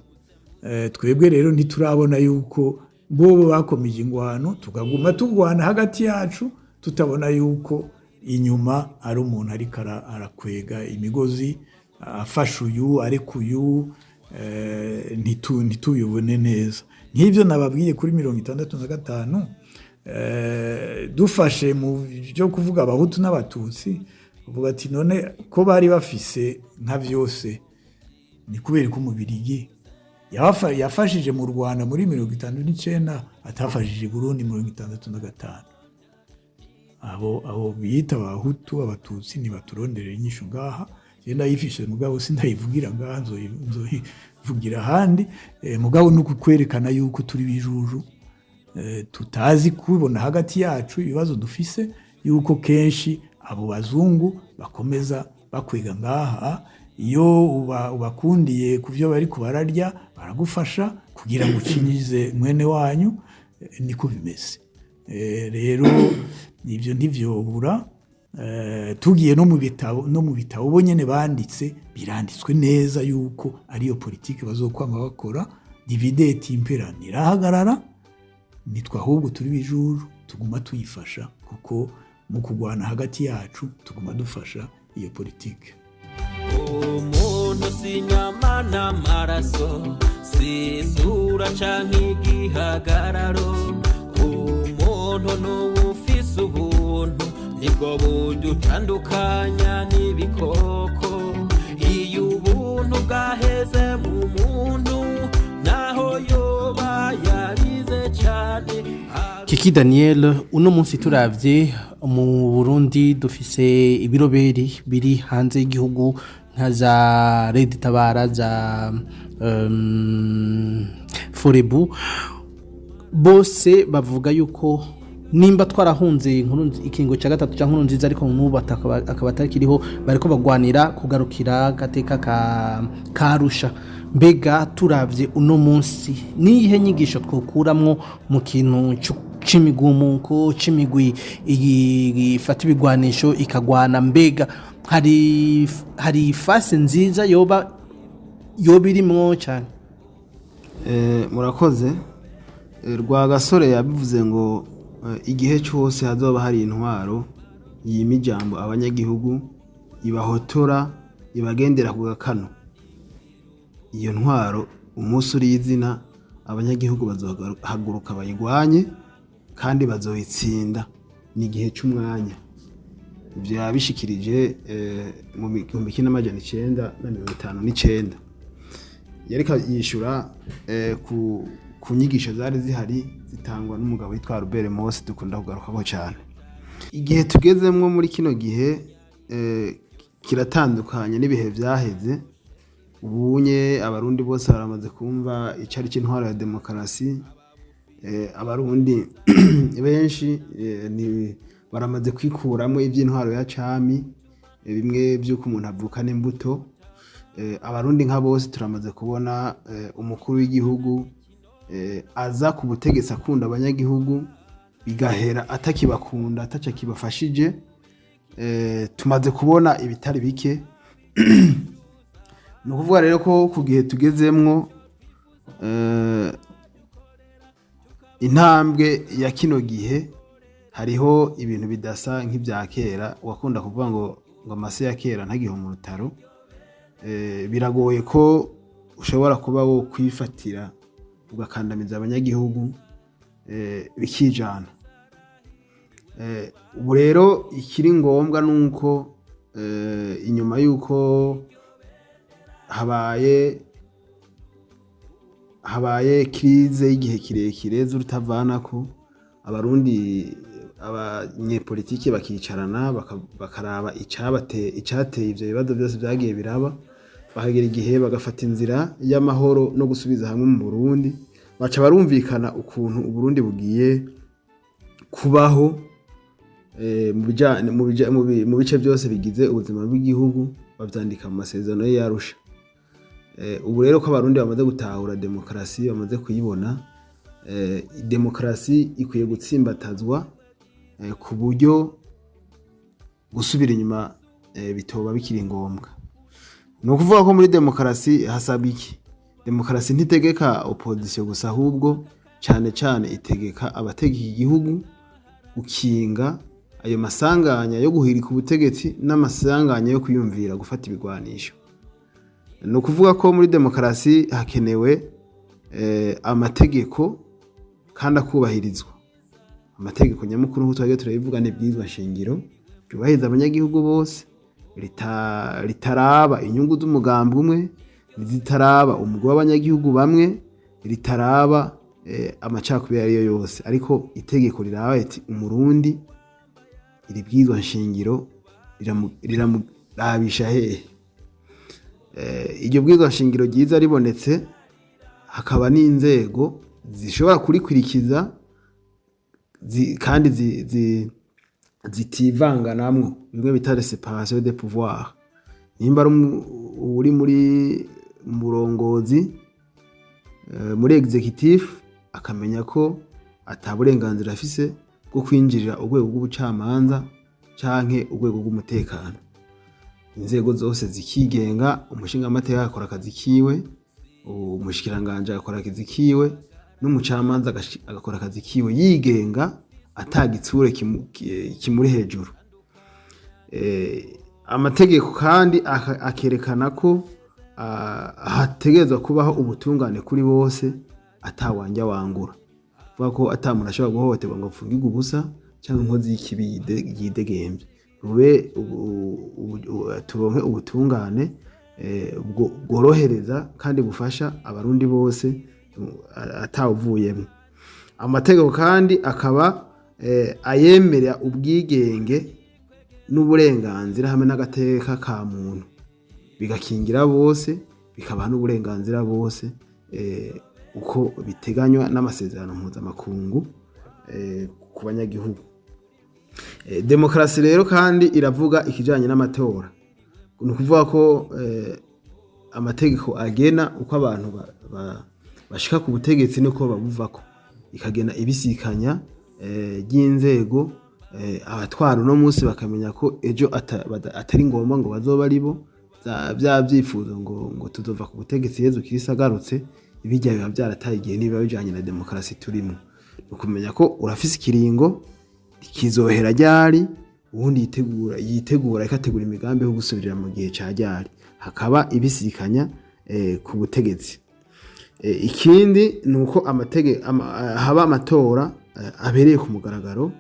Twebwe rero ntiturabona yuko bobo bakomeje ingwano, tukaguma turwana hagati yacu, tutabona yuko inyuma ari umuntu ariko arakwega imigozi, afashe uyu, areka uyu, ntitubibone neza. Nk'ibyo nababwiye kuri 65, dufashe mu byo kuvuga Abahutu n'Abatutsi, uvuga ati: "None ko bari bafise nka byose, ni kubera ko Umubirigi yafashije mu Rwanda muri 59, atafashije Burundi 65?" Abo biyita Abahutu, Abatutsi, ntibaturonderera inyishu ngaha. Je ndayifishe, mugabo sindayivugira ngaha, nzoyivugira ahandi. Mugabo ni ukukwerekana yuko turi bijuju, tutazi kubibona hagati yacu ibibazo dufise, yuko kenshi abo bazungu bakomeza bakwega ngaha. Iyo ubakundiye ku byo bari kubararya, baragufasha kugira ngo ucinyize mwene wanyu. Niko bimeze. Rero ibyo ntivyobura. Tugiye no mu bitabo bo nyene banditse, biranditswe neza yuko ariyo politiki bazokwama bakora. Divide et impera ntirahagarara. Nitwe ahubwo turi bijuru, tuguma tuyifasha, kuko mu kugwana hagati yacu tuguma dufasha iyo politiki. Umuntu si inyama n'amaraso, si isura canke igihagararo. Umuntu n'uwufise ubuntu, nibwo buryo utandukanya n'ibikoko. Iyo ubuntu bwaheze mu muntu, naho yoba yarize cane. Kiki Daniel, uno munsi turavye mu Burundi, dufise ibiroberi biri hanze y'igihugu nka za Red Tabara, za Forebu, bose bavuga yuko nimba twarahunze inkuru ikingo cya gatatu cya Nkurunziza, ariko n'ubu akaba atakiriho, bariko bagwanira kugarukira gateka ka karusha. Mbega turavye uno munsi, niyihe nyigisho twokuramwo mu kintu c'imigumuko, c'imigwi ifata ibigwanisho ikagwana? Mbega hari fase nziza yoba? Yoba irimwo cyane? Murakoze. Rwagasore yabivuze ngo igihe cyose hazoba hari intwaro yima ijambo abanyagihugu, ibahotora, ibagendera ku gakano, iyo ntwaro umunsi uri izina abanyagihugu bazohaguruka bayigwanye kandi bazoyitsinda, ni igihe cy'umwanya. Ibyo yabishikirije mu 1959. Yariko yishura ku nyigisho zari zihari zitangwa n'umugabo witwa Albert Mose dukunda kugarukako cyane. Igihe tugezemwo muri kino gihe kiratandukanye n'ibihe vyaheze. Ubunye Abarundi bose baramaze kumva icari c'intwaro ya demokarasi. Abarundi benshi ni baramaze kwikuramwo ivy'intwaro ya cami, bimwe vy'uko umuntu avukana imbuto. Abarundi nka bose turamaze kubona umukuru w'igihugu aza ku butegetsi akunda abanyagihugu, bigahera atakibakunda, ataco akibafashije. Tumaze kubona ibitari bike. Ni ukuvuga rero ko ku gihe tugezemwo, intambwe ya kino gihe, hariho ibintu bidasa nk'ibya kera. Wakunda kuvuga ngo amase ya kera ntagihe mu rutaro. Biragoye ko ushobora kuba wo kwifatira ugakandamiza abanyagihugu bikijana. Ubu rero ikiri ngombwa ni uko inyuma y'uko habaye crise y'igihe kirekire z'urutavanako, Abarundi, abanyepolitike bakicarana, bakaraba icateye ivyo bibazo byose byagiye biraba, bakagera igihe bagafata inzira y'amahoro no gusubiza hamwe mu Burundi, baca barumvikana ukuntu Uburundi bugiye kubaho mu bice byose bigize ubuzima bw'igihugu, bavyandika mu masezerano y'Arusha. Ubu rero ko Abarundi bamaze gutahura demokarasi, bamaze kuyibona, demokarasi ikwiye gutsimbatazwa ku buryo gusubira inyuma bitoba bikiri ngombwa. Ni ukuvuga ko muri demokarasi hasabwa iki? Demokarasi ntitegeka opposition gusa, ahubwo cyane cyane itegeka abategeka igihugu gukinga ayo masanganya yo guhirika ubutegetsi n'amasanganya yo kwiyumvira gufata ibigwanisho. Ni ukuvuga ko muri demokarasi hakenewe amategeko kandi akubahirizwa. Amategeko nyamukuru, nk'uko twagiye turabivuga, ni ibwirizwa shingiro ryubahiriza abanyagihugu bose, ritaraba inyungu z'umugambi umwe, ritaraba umugwi w'abanyagihugu bamwe, ritaraba amacakubiri ariyo yose, ariko itegeko riraba riti Umurundi iri bwirizwa nshingiro riramurabisha hehe. Iryo bwirizwa nshingiro ryiza ribonetse, hakaba n'inzego zishobora kurikurikiza kandi zitivanganamwo, bimwe bita séparation de pouvoir. Nimba ari uri muri murongozi, muri exécutif, akamenya ko ata burenganzira afise bwo kwinjirira urwego rw'ubucamanza canke urwego rw'umutekano, inzego zose zikigenga, umushingamateka agakora akazi kiwe, umushikiranganje agakora akazi kiwe, n'umucamanza agakora akazi kiwe yigenga, ata gitsure kimuri hejuru. Amategeko kandi akerekana ko hategerezwa kubaho ubutungane kuri bose, atawanja wangura, kuvuga ko ata muntu ashobora guhohoterwa ngo apfungirwe ubusa cyangwa inkozi y'ikibi yidegemvye. Rube turonke ubutungane bworohereza kandi bufasha Abarundi bose atawuvuyemwo. Amategeko kandi akaba ayemerera ubwigenge n'uburenganzira hamwe n'agateka ka muntu, bigakingira bose, bikabaha n'uburenganzira bose uko biteganywa n'amasezerano mpuzamakungu ku banyagihugu. Demokarasi rero kandi iravuga ikijanye n'amatora. Ni ukuvuga ko amategeko agena uko abantu bashika ku butegetsi n'uko babuvako, ikagena ibisikanya ry'inzego. Abatwara uno munsi bakamenya ko ejo atari ngombwa ngo bazoba ari bo. Bya byifuzo ngo tuzova ku butegetsi Yezu Kristo agarutse, ibijya biba byarataye igihe, niba bijanye na demokarasi turimo. Ni ukumenya ko urafise ikiringo kizohera ryari, ubundi yitegura ikategura imigambi yo gusubirira mu gihe ca ryari, hakaba ibisikanya ku butegetsi. Ikindi ni uko haba amatora abereye ku mugaragaro,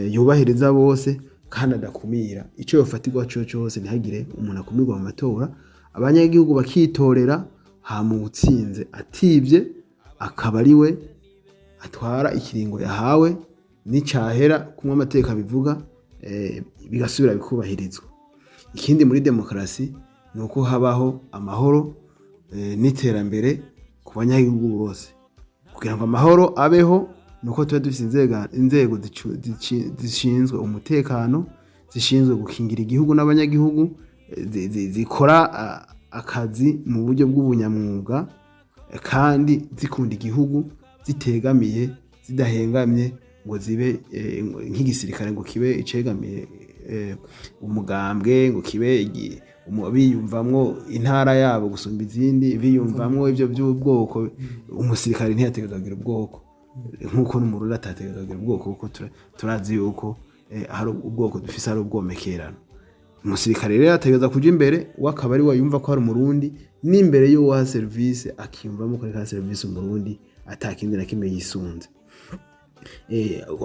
yubahiriza bose kandi adakumira. Icyo yofatirwa cyo cyose, ntihagire umuntu akumirwa mu matora, abanyagihugu bakitorera, hama uwutsinze atibye akaba ari we atwara ikiringo yahawe, n'icyahera kumwe amategeko abivuga, bigasubira bikubahirizwa. Ikindi muri demokarasi ni uko habaho amahoro n'iterambere ku banyagihugu bose. Kugira ngo amahoro abeho ni uko tuba dufite inzego zishinzwe umutekano, zishinzwe gukingira igihugu n'abanyagihugu, zikora akazi mu buryo bw'ubunyamwuga, kandi zikunda igihugu, zitegamiye, zidahengamye ngo zibe nk'igisirikare, ngo kibe icegamiye umugambwe, ngo kibe biyumvamwo intara yabo gusumba izindi, biyumvamwo ibyo by'ubwoko. Umusirikare ntiyategerezwa kugira ubwoko, nk'uko n'umurundi atategerezwa kugira ubwoko, kuko turazi yuko hari ubwoko dufise ari ubwomekerano. Umusirikare rero ategereza kuja imbere, we akaba ari we yumva ko ari umurundi, n'imbere y'uwaha serivisi akiyumvamo ko ariko aha serivisi umurundi, atakindi na kimwe yisunze.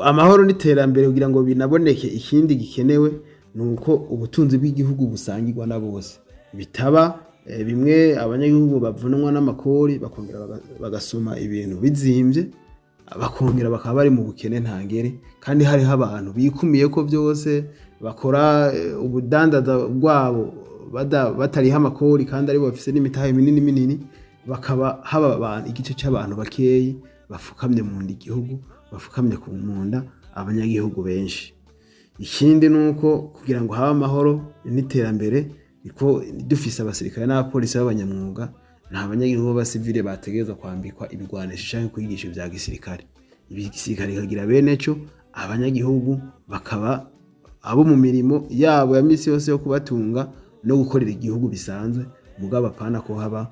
Amahoro n'iterambere kugira ngo binaboneke, ikindi gikenewe ni uko ubutunzi bw'igihugu busangirwa na bose, bitaba bimwe abanyagihugu bavunwa n'amakori, bakongera bagasoma ibintu bizimvye, bakongera bakaba bari mu bukene ntangere, kandi hariho abantu bikumiye ko byose bakora ubudandaza bwabo batariha amakori, kandi aribo bafise n'imitahe minini minini, bakaba haba abantu igice c'abantu bakeyi bafukamye mu nda igihugu, bafukamye ku munda abanyagihugu benshi. Ikindi ni uko kugira ngo habe amahoro n'iterambere, niko dufise abasirikare n'abapolisi b'abanyamwuga, nta banyagihugu b'abasivile bategerezwa kwambikwa ibigwanisho canke kwigisha ivya gisirikare. Igisirikare kikagira bene co, abanyagihugu bakaba abo mu mirimo yabo ya misi yose yo kubatunga no gukorera igihugu bisanzwe, mugabo apana ko haba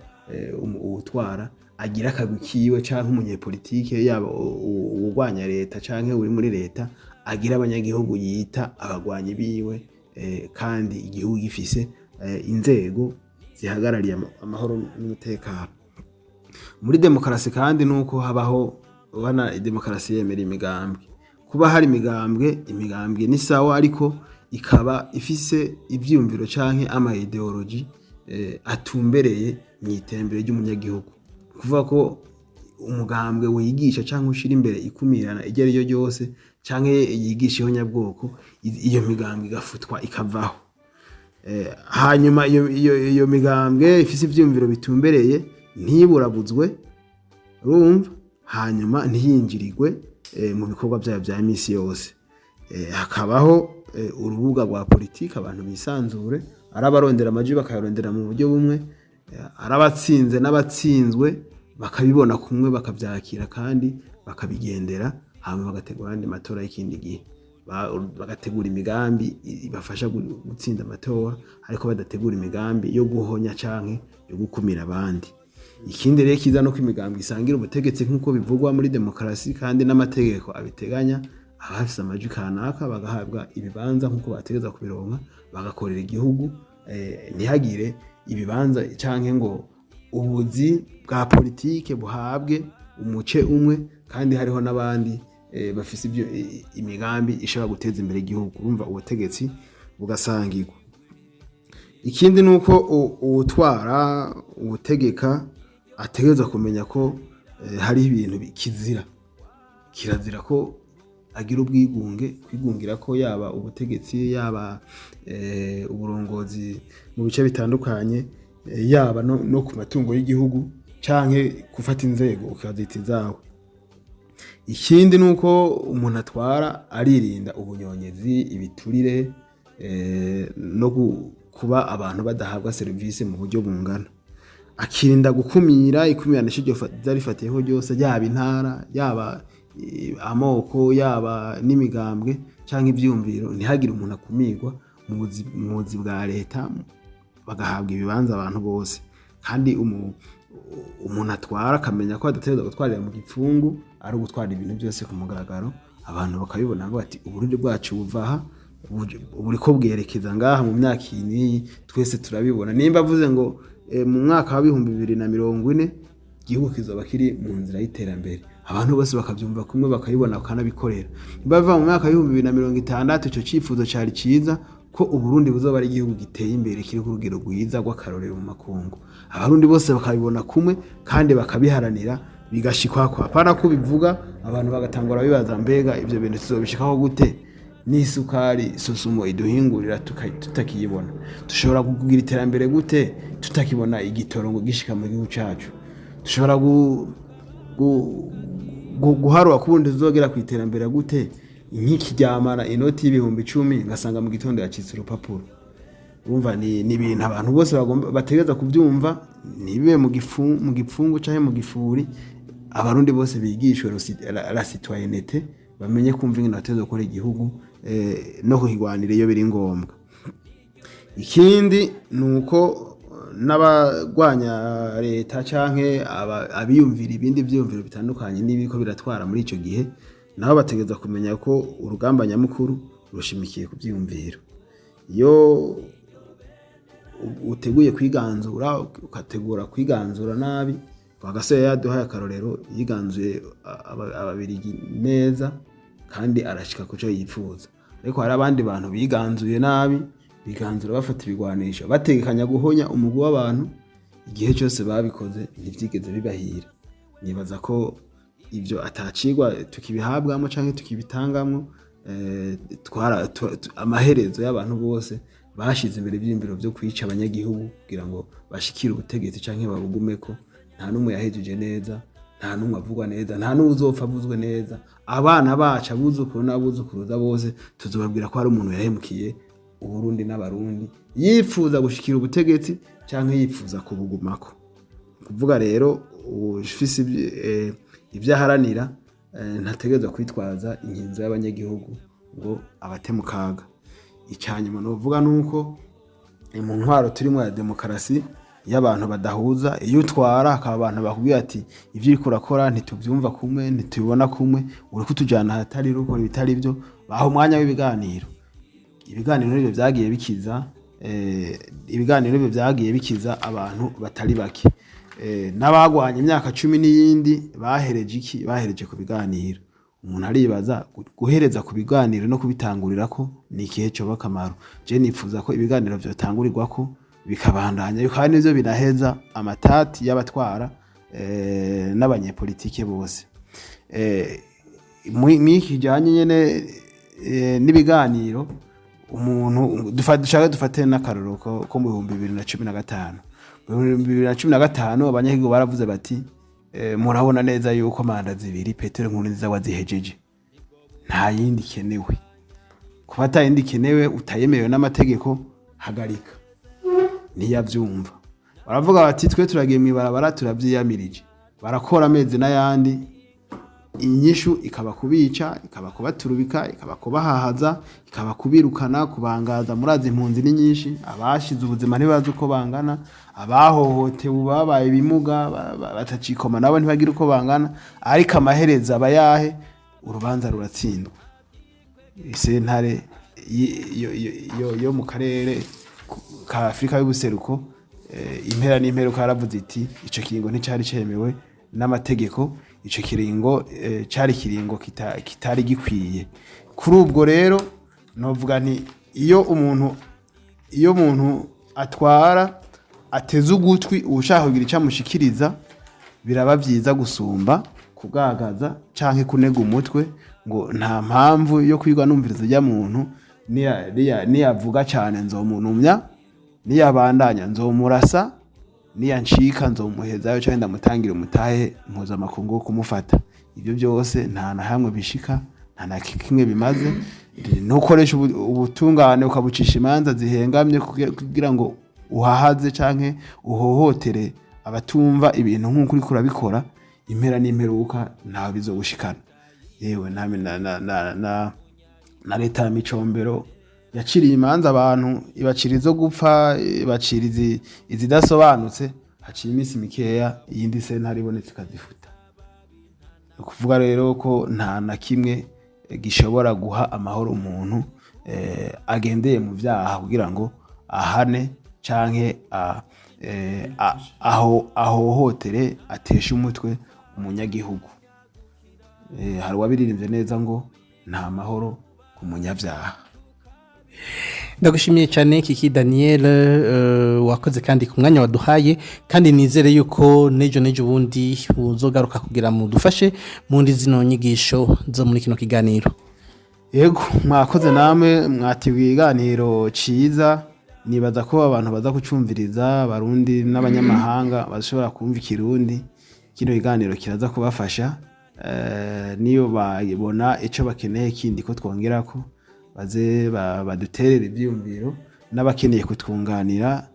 uwutwara agira akagwi kiwe canke umunyepolitike, yaba uwurwanya leta canke uri muri leta, agira abanyagihugu yita abagwanyi biwe, kandi igihugu gifise inzego zihagarariye amahoro n'umutekano. Muri demokarasi kandi nuko habaho ubona demokarasi yemera imigambwe, kuba hari imigambwe, imigambwe ni sawa, ariko ikaba ifise ivyiyumviro canke ama ideology atumbereye mu iterambere ry'umunyagihugu. Kuvuga ko umugambwe wigisha canke ushira imbere ikumirana iryo ari ryo ryose, canke yigisha ihonyabwoko, iyo migambwe igafutwa ikavaho. Hanyuma iyo migambwe ifise ivyiyumviro bitumbereye ntiburabuzwe, urumva, hanyuma ntiyinjirirwe mu bikorwa vyayo vya misi yose. Hakabaho urubuga rwa politiki, abantu bisanzure, ari abarondera amajwi bakayarondera mu buryo bumwe, ari abatsinze n'abatsinzwe bakabibona kumwe, bakavyakira kandi bakabigendera, hanyuma bagategura andi matora y'ikindi gihe. Bagategura imigambi ibafasha gutsinda amatora, ariko badategura imigambi yo guhonya canke yo gukumira abandi. Ikindi rero kiza nuko imigambi isangira ubutegetsi nk'uko bivugwa muri demokarasi kandi n'amategeko abiteganya, abafise amajwi kanaka bagahabwa ibibanza nk'uko bategerezwa kubironka, bagakorera igihugu, ntihagire ibibanza canke ngo ubuzi bwa politike buhabwe umuce umwe, kandi hariho n'abandi bafise ibyo imigambi ishobora guteza imbere igihugu. Urumva ubutegetsi bugasangirwa. Ikindi nuko uwutwara, uwutegeka ategerezwa kumenya ko hariho ibintu kizira, kirazira ko agira ubwigunge, kwigungira ko yaba ubutegetsi, yaba uburongozi mu bice bitandukanye, yaba no ku matungo y'igihugu, canke gufata inzego ukazita izawe. Ikindi nuko umuntu atwara aririnda ubunyonyezi, ibiturire, no kuba abantu badahabwa serivisi mu buryo bungana, akirinda gukumira ikumiranisha iryo ryarifatiyeho ryose, yaba intara, yaba amoko, yaba n'imigambwe canke ivyiyumviro. Ntihagire umuntu akumirwa mu buzi bwa leta. Bagahabwa ibibanza abantu bose, kandi umuntu atwara akamenya ko adategerezwa gutwarira mu gipfungu, ari ugutwara ibintu byose ku mugaragaro, abantu bakabibona bati: "Uburundi bwacu buva aha, buriko bwerekeza ngaha mu myaka iyi n'iyi, twese turabibona." Nimba avuze ngo mu mwaka wa 2040 igihugu kizoba kiri mu nzira y'iterambere, abantu bose bakabyumva kumwe, bakabibona, bakanabikorera. Nimba biva mu mwaka wa 2060, ico cifuzo cari ciza ko Uburundi buzoba ari igihugu giteye imbere, kiri ku rugero rwiza rw'akarorero mu makungu, Abarundi bose bakabibona kumwe kandi bakabiharanira, bigashikwako. Apana ko bivuga, abantu bagatangura bibaza: "Mbega ibyo bintu tuzobishikaho gute n'isukari SOSUMO iduhingurira tutakiyibona? Dushobora kugira iterambere gute tutakibona igitoro ngo gishika mu gihugu cacu? Dushobora guharura ku bundi tuzogera ku iterambere gute nk'ikiryamana inoti y'10,000 ngasanga mu gitondo yacitse urupapuro?" Urumva ni ibintu abantu bose bagomba bategereza kubyumva, ntibibe mu gipfungu canke mu gifuri. Abarundi bose bigishwe la citoyenneté, bamenye kumva ingene bategerezwa gukora igihugu no kuhigwanira iyo biri ngombwa. Ikindi ni uko n'abagwanya leta canke abiyumvira ibindi vyiyumviro bitandukanye n'ibiriko biratwara muri ico gihe, nabo bategereza kumenya ko urugamba nyamukuru rushimikiye ku vyiyumviro. Iyo uteguye kwiganzura, ukategura kwiganzura nabi, Rwagasore yaduhaye akarorero, yiganzuye Ababirigi neza kandi arashika kuco yifuza. Ariko hari abandi bantu biganzuye nabi, biganzura bafata ibigwanisho, bategekanya guhonya umugwi w'abantu. Igihe cyose babikoze ntivyigeze bibahira. Nibaza ko ibyo atacigwa tukibihabwamo canke tukibitangamwo. Amaherezo y'abantu bose bashize imbere ivyiyumviro vyo kwica abanyagihugu kugira ngo bashikire ubutegetsi canke babugumeko, nta n'umwe yahejeje neza, nta n'umwe avugwa neza, nta n'uwuzopfa avuzwe neza. Abana bacu, abuzukuru n'abuzukuruza bose, tuzobabwira ko hari umuntu yahemukiye Uburundi n'Abarundi yifuza gushikira ubutegetsi canke yifuza kubugumako. Kuvuga rero ufise ibyo aharanira, ntategerezwa kwitwaza inkinzo y'abanyagihugu ngo abate mu kaga. Icyanyuma novuga nuko mu ntwaro turimo ya demokarasi, iyo abantu badahuza, iyo utwara hakaba abantu bakubwira ati: "Ibyo uriko urakora ntitubyumva kumwe, ntitubibona kumwe, uri kutujyana ahatari, ukora ibitari byo," baha umwanya w'ibiganiro. Ibiganiro nibyo byagiye bikiza, ibiganiro nibyo byagiye bikiza abantu batari bake. N'abagwanye imyaka 10 n'iyindi bahereje iki? Bahereje ku biganiro. Umuntu aribaza: guhereza ku biganiro no kubitangurira ko ni ikihe coba akamaro? Je nifuza ko ibiganiro vyotangurirwa ko bikabandanya, bikaba nivyo binaheza amatati y'abatwara n'abanyepolitike bose. Mw'iki kijanye nyene n'ibiganiro, umuntu dushaka dufate n'akarorero ko mu 2015. Mu 2015 abanyagihugu baravuze bati: "Murabona neza yuko manda zibiri Petero Nkurunziza wazihejeje, nta yindi ikenewe. Kuba ata yindi ikenewe, utayemerewe n'amategeko, hagarika." Ntiyavyumva. Baravuga bati: "Twe turagiye mw'ibarabara, turavyiyamirije." Barakora amezi n'ayandi, inyishu ikaba kubica, ikaba kubaturubika, ikaba kubahahaza, ikaba kubirukana, kubangaza. Murazi impunzi ni nyinshi, abashize ubuzima ntibazi uko bangana, abahohotewe babaye ibimuga, batacikoma nabo ntibagira uko bangana. Ariko amaherezo aba yahe? Urubanza ruratsindwa. Isentare yo mu karere ka Afurika y'ubuseruko, impera n'imperuka yaravuze iti: "Ico kiringo nticari cemewe n'amategeko, ico kiringo cari kiringo kitari gikwiye." Kuri ubwo rero novuga nti iyo umuntu atwara ateze ugutwi ushaka kugira icyo amushikiriza, biraba byiza gusumba kugagaza canke kunega umutwe ngo nta mpamvu yo kwigwa numviriza ujya muntu, niyavuga cyane nzomunumya, niyabandanya nzomurasa, niyancika nzomuhezayo canke ndamutangira umutahe mpuzamakungu wo kumufata. Ibyo byose nta na hamwe bishika, nta na kimwe bimaze. Ntukoresha ubutungane ukabucisha imanza zihengamye kugira ngo uhahaze canke uhohotere abatumva ibintu nk'uko uriko urabikora, impera n'imperuka ntawe bizogushikana. Yewe na leta ya Micombero. Yaciriye imanza abantu, ibacira izo gupfa, ibacira izidasobanutse, haciye iminsi mikeya iyindi sentare ibonetse ikazifuta. Ni ukuvuga rero ko nta na kimwe gishobora guha amahoro umuntu agendeye mu vyaha kugira ngo ahane canke ahohotere, ateshe umutwe umunyagihugu. Hari uwabiririmbye neza ngo nta mahoro ku munyabyaha. Ndagushimiye cyane, Kiki Daniel, wakoze kandi ku mwanya waduhaye, kandi nizere yuko nejo nejo ubundi uzogaruka kugira mu dufashe muri zino nyigisho zo muri kino kiganiro. Yego, mwakoze namwe, mwatiguye ikiganiro ciza. Nibaza ko abantu baza kucumviriza, Abarundi n'abanyamahanga bashobora kumva Ikirundi, kino kiganiro kiraza kubafasha. Niyo babona ico bakeneye kindi ko twongerako, baze baduterere ivyiyumviro, n'abakeneye kutwunganira,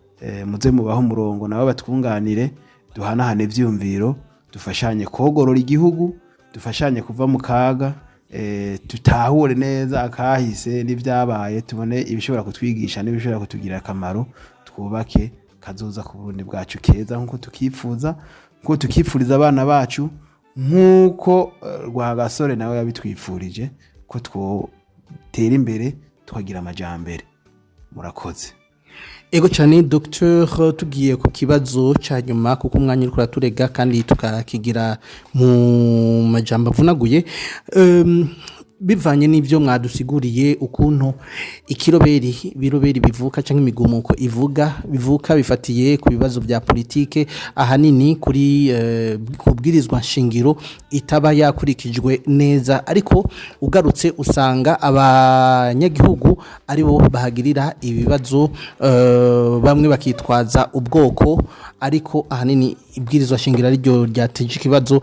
muze mubaho umurongo nabo batwunganire, duhanahane ivyiyumviro, dufashanye kogorora igihugu, dufashanye kuva mu kaga, tutahure neza akahise n'ibyabaye, tubone ibishobora kutwigisha n'ibishobora kutugirira akamaro, twubake kazoza ku Burundi bwacu keza nk'uko tukipfuza, nk'uko tukipfuriza abana bacu, nk'uko Rwagasore nawe yabitwifurije ko twotera imbere tukagira amajambere. Murakoze. Ego cyane, Dr. Tugiye ku kibazo cya nyuma kuko umwanya uri kuraturega kandi tukakigira mu majambo avunaguye. Bivanye n'ibyo mwadusiguriye, ukuntu ikiroberi biroberi bivuka cyangwa imigumuko ivuga bivuka bifatiye ku bibazo bya politike, ahanini kuri kubwirizwa nshingiro itaba yakurikijwe neza, ariko ugarutse usanga abanyagihugu aribo bahagirira ibibazo, bamwe bakitwaza ubwoko, ariko ahanini ibwirizwa shingiro ariryo ryateje ikibazo.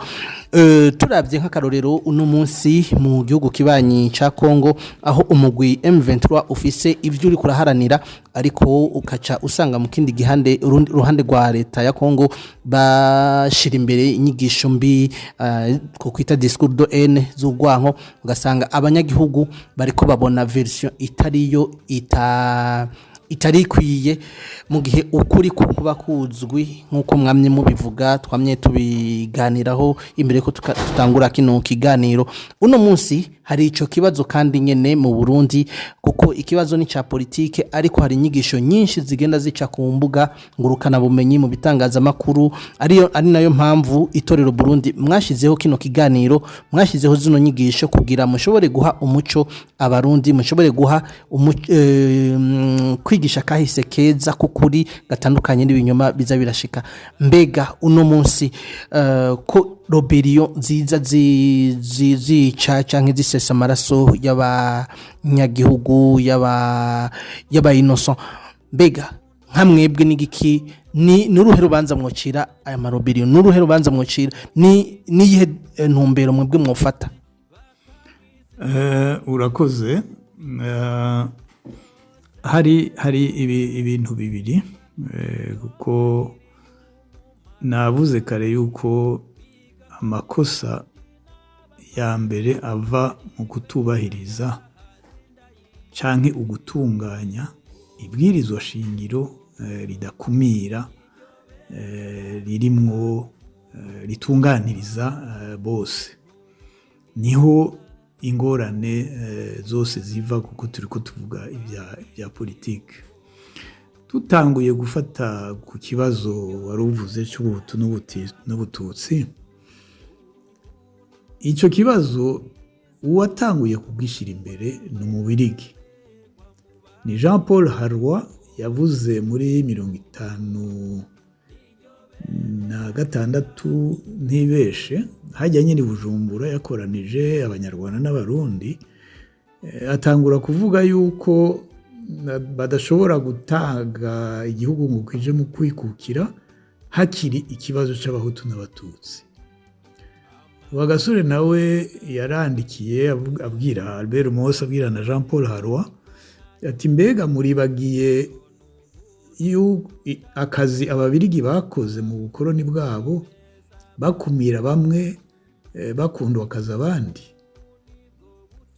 Turabye nk'akarorero uno munsi mu gihugu kibanyi ca Kongo, aho umugwi M23 ufise ivyo uri kuraharanira, ariko ukaca usanga mu kindi gihande, urundi ruhande rwa leta ya Kongo, bashira imbere inyigisho mbi, ko kwita discours de haine z'urwanko, ugasanga abanyagihugu bariko babona version itariyo, itari ikwiye, mu gihe ukuri kuba kuzwi nk'uko mwamye mubivuga, twamye tubiganiraho imbere ko tutangura kino kiganiro. Uno munsi hari ico kibazo kandi nyene mu Burundi, kuko ikibazo ni ca politike, ariko hari inyigisho nyinshi zigenda zica ku mbuga ngurukana bumenyi, mu bitangazamakuru, ariyo ari nayo mpamvu Itorero Burundi mwashizeho kino kiganiro, mwashizeho zino nyigisho kugira mushobore guha umuco Abarundi, mushobore guha kwigisha kahise keza kukuri gatandukanye n'ibinyoma biza birashika. Mbega uno munsi ko rébellion ziza zica canke zisesa amaraso y'abanyagihugu, y'aba innocent, mbega nka mwebwe n'igiki, ni n'uruhe rubanza mwocira aya ma rébellion, n'uruhe rubanza mwocira, ni niyihe ntumbero mwebwe mwofata? Urakoze. Hari ibintu bibiri, kuko navuze kare yuko amakosa ya mbere ava mu kutubahiriza canke ugutunganya ibwirizwa shingiro ridakumira, ririmwo ritunganiriza bose, niho ingorane zose ziva, kuko turiko tuvuga ibya politike. Tutanguye gufata ku kibazo wari uvuze cy'Ubuhutu n'Ubututsi, icyo kibazo uwatanguye kugishyira imbere ni Umubirigi, ni Jean Paul Harroy. Yavuze muri 56 ntibeshe, hajya nyine i Bujumbura, yakoranije Abanyarwanda n'Abarundi, atangura kuvuga yuko badashobora gutanga igihugu ngo kije mu kwikukira hakiri ikibazo c'Abahutu n'Abatutsi. Rwagasore nawe yarandikiye abwira Albert Maus, abwira na Jean Paul Harroy, ati: "Mbega muribagiye akazi Ababirigi bakoze mu bukoroni bwabo, bakumira bamwe, bakundwa akazi abandi?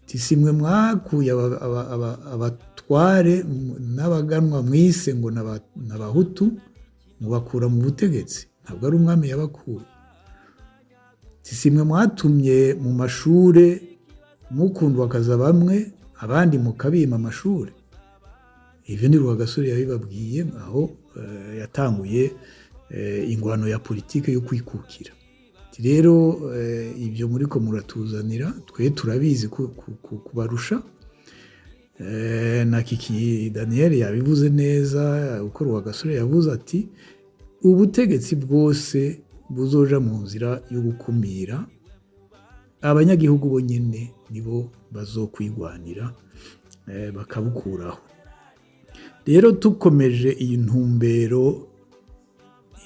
Ati: simwe mwakuye abatwa Abatware n'abaganwa mwise ngo n'abahutu, mubakura mu butegetsi, ntabwo ari umwami yabakuye. Si mwe mwatumye mu mashure mukundwa akaza bamwe, abandi mukabima amashure. Ibyo ni Rwagasore yabibabwiye aho yatanguye ingwano ya politike yo kwikukira. Rero ibyo muriko muratuzanira, twe turabizi kubarusha. Na Kiki Daniel yabivuze neza, uko Rwagasore yavuze ati ubutegetsi bwose buzoja mu nzira yo gukumira abanyagihugu, bo nyene nibo bazokwigwanira bakabukuraho. Rero tukomeje iyi ntumbero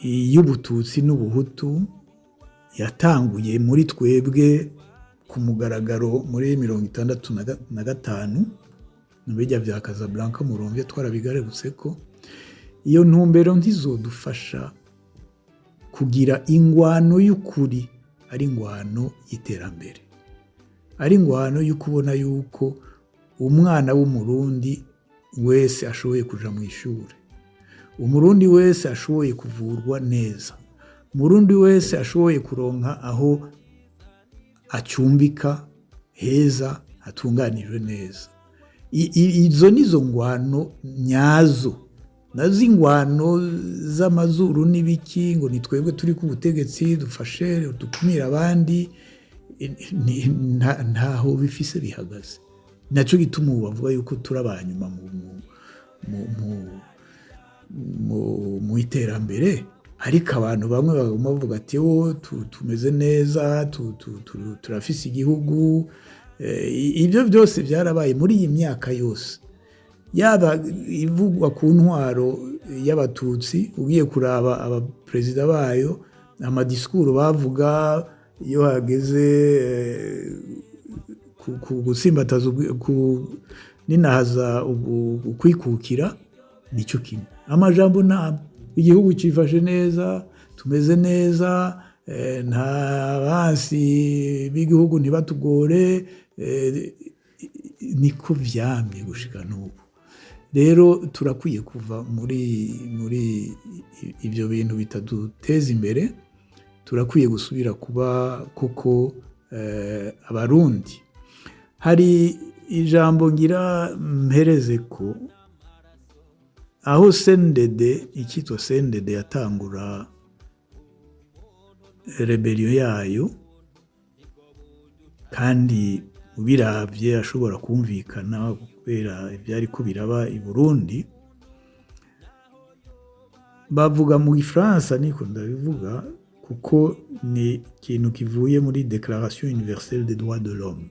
y'ubututsi n'ubuhutu yatanguye muri twebwe ku mugaragaro muri 65, bijya bya Casablanca, Muramvya twarabigarutse ko iyo ntumbero ntizodufasha kugira ingwano y'ukuri, ari ingwano y'iterambere, ari ingwano yo kubona yuko umwana w'Umurundi wese ashoboye kuja mu ishuri, Umurundi wese ashoboye kuvurwa neza, Umurundi wese ashoboye kuronka aho acumbika heza hatunganijwe neza. Izo nizo ngwano nyazo. Nazo ingwano z'amazuru n'ibiki, ngo ni twebwe turi ku butegetsi, dufashe dukumire abandi, ntaho bifise bihagaze. Nacyo gituma ubu bavuga yuko turi abanyuma mu iterambere, ariko abantu bamwe baguma bavuga ati wo tumeze neza, turafise igihugu. Ibyo byose byarabaye muri iyi myaka yose, yaba ivugwa ku ntwaro y'abatutsi, ugiye kuraba abaperezida bayo, amadisikuru bavuga iyo hageze ku gusimbataza ninahaza ukwikukira, nicyo kimwe, amajambo ntabwo igihugu cyifashe neza, tumeze neza, nta bansi b'igihugu, ntibatugore. Niko vyamye gushika n'ubu. Rero turakwiye kuva muri ibyo bintu bitaduteza imbere. Turakwiye gusubira kuba koko Abarundi. Hari ijambo ngira mpereze ko aho CNDD, icyitwa CNDD, yatangura rébellion yayo, kandi ubiravye ashobora kumvikana kubera ivyari ko biraba i Burundi. Bavuga mu Gifaransa, niko ndabivuga kuko ni ikintu kivuye muri Déclaration universelle des droits de l'homme,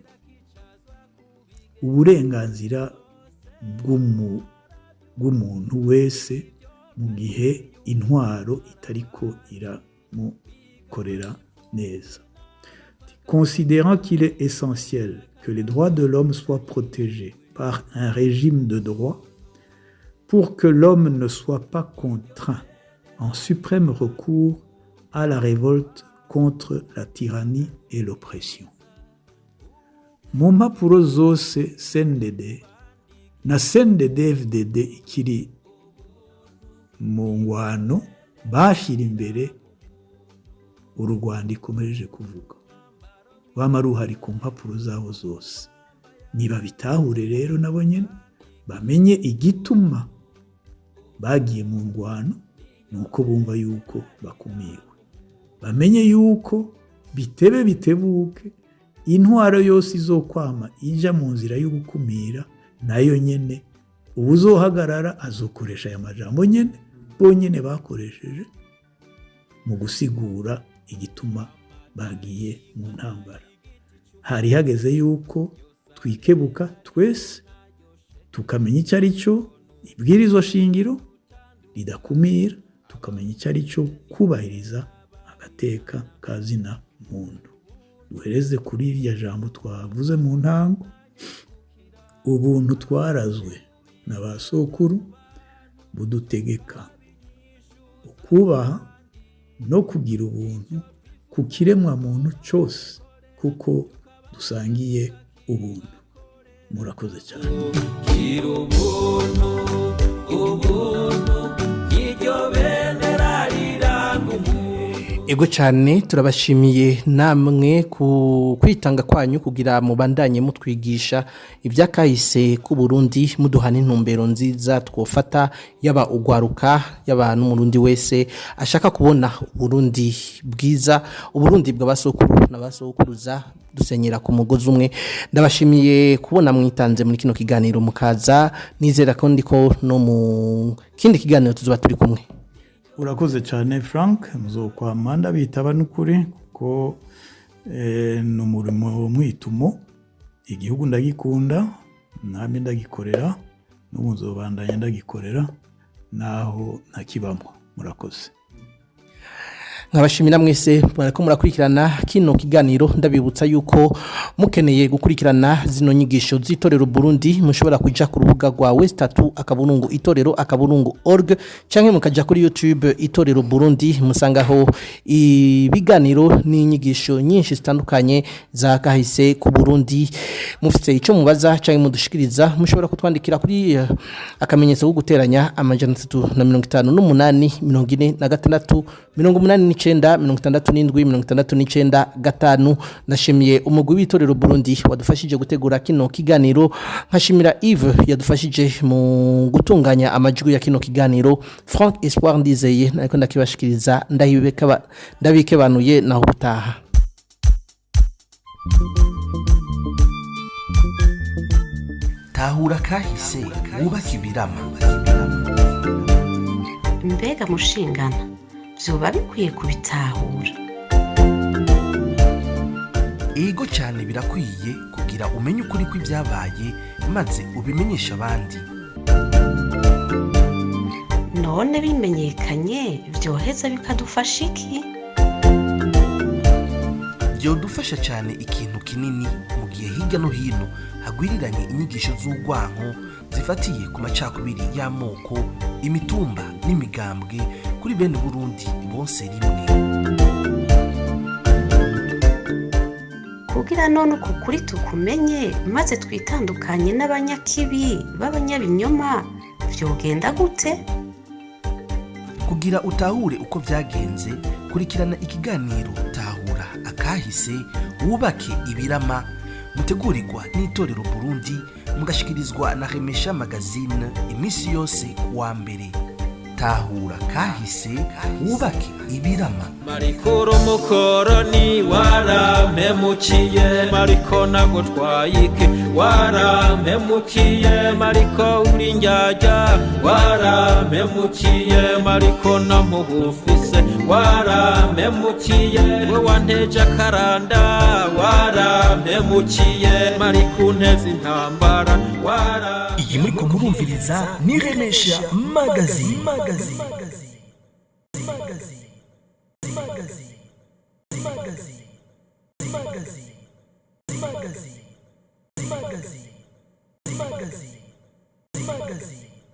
uburenganzira bw'umuntu wese mu gihe intwaro itariko iramukorera neza. Considérant qu'il est essentiel que les droits de l'homme soient protégés par un régime de droit pour que l'homme ne soit pas contraint en suprême recours à la révolte contre la tyrannie et l'oppression. Mu mpapuro zose CNDD na CNDD FDD ikiri mu ngwano bashyira imbere uru rwandiko ikomeje kuvuga, rwama ruhari ku mpapuro zabo zose. Nibabitahure rero, nabo nyine bamenye igituma bagiye mu ngwano, ni uko bumva yuko bakumiwe. Bamenye yuko bitebe bitebuke, intwaro yose izokwama ija mu nzira yo gukumira, nayo nyene uwuzohagarara azokoresha aya majambo nyene bonyene bakoresheje mu gusigura igituma bagiye mu ntambara. Hari hageze yuko twikebuka twese, tukamenya icyo ari cyo ibwirizwa shingiro ridakumira, tukamenya icyo ari cyo kubahiriza agateka ka zina muntu. Duhereze kuri irya jambo twavuze mu ntango: ubuntu twarazwe na ba sokuru budutegeka ukubaha no kugira ubuntu ku kiremwa muntu cyose, kuko dusangiye ubuntu. Murakoze cyane. Gira ubuntu, ubuntu, iryo bendera riranga umuntu. Ego cyane, turabashimiye namwe ku kwitanga kwanyu kugira mubandanye mutwigisha ibyakahise ku Burundi, muduha n'intumbero nziza twofata, yaba ugwaruka, yaba n'umurundi wese ashaka kubona Uburundi bwiza, Uburundi bw'abasokuru n'abasokuruza, dusenyera ku mugozi umwe. Ndabashimiye kubona mwitanze muri kino kiganiro mukaza, nizera ko ndiko no mu kindi kiganiro tuzoba turi kumwe. Urakoze cyane Frank, muzokwama ndabitaba n'ukuri, kuko ni umurimo mwitumo. Igihugu ndagikunda, namwe ndagikorera, n'ubu nzobandanya ndagikorera naho ntakibamwo. Murakoze. Nkabashimira mwese mwariko murakurikirana kino kiganiro. Ndabibutsa yuko mukeneye gukurikirana zino nyigisho z'Itorero Burundi, mushobora kuja ku rubuga rwa w3.itorero.org canke mukaja kuri YouTube Itorero Burundi, musangaho ibiganiro n'inyigisho nyinshi zitandukanye za kahise ku Burundi. Mufite ico mubaza canke mudushikiriza, mushobora kutwandikira kuri akamenyetso ko guteranya 358 46 89 67 69 5. Ndashimiye umugwi w'Itorero Burundi wadufashije gutegura kino kiganiro, nkashimira Yves yadufashije mu gutunganya amajwi ya kino kiganiro. Frank Espoir Ndizeye nariko ndakibashikiriza, ndabikebanuye naho gutaha. Tahura kahise, wubake ibirama. Mbega mushingana, vyoba bikwiye kubitahura? Ego cyane, birakwiye kugira umenye ukuri kw'ibyabaye maze ubimenyeshe abandi. None bimenyekanye vyoheza bikadufasha iki? Byodufasha cyane ikintu kinini mu gihe hirya no hino hagwiriranye inyigisho z'urwanko zifatiye ku macakubiri y'amoko, imitumba n'imigambwe kuri bene Burundi bonse rimwe. Kugira none uku kuri tukumenye maze twitandukanye n'abanyakibi b'abanyabinyoma, vyogenda gute? Kugira utahure uko byagenze, kurikirana ikiganiro Tahura akahise, wubake ibirama, mutegurirwa n'Itorero Burundi, mugashikirizwa na Remesha Magazine iminsi yose kuwa mbere. Tahura kahise, wubake ibirama. Mariko umukoroni warampemukiye, Mariko nagutwaye iki? Warampemukiye Mariko, uri njyajya, warampemukiye Mariko, namubufise, warampemukiye, we wanteje akaranda, warampemukiye Mariko, unteze intambara, wara Iyi muriko murumviriza ni Remesha Magazine. Magazine. Magazine. Magazine. Magazine. Magazine. Magazine. Magazine. Magazine.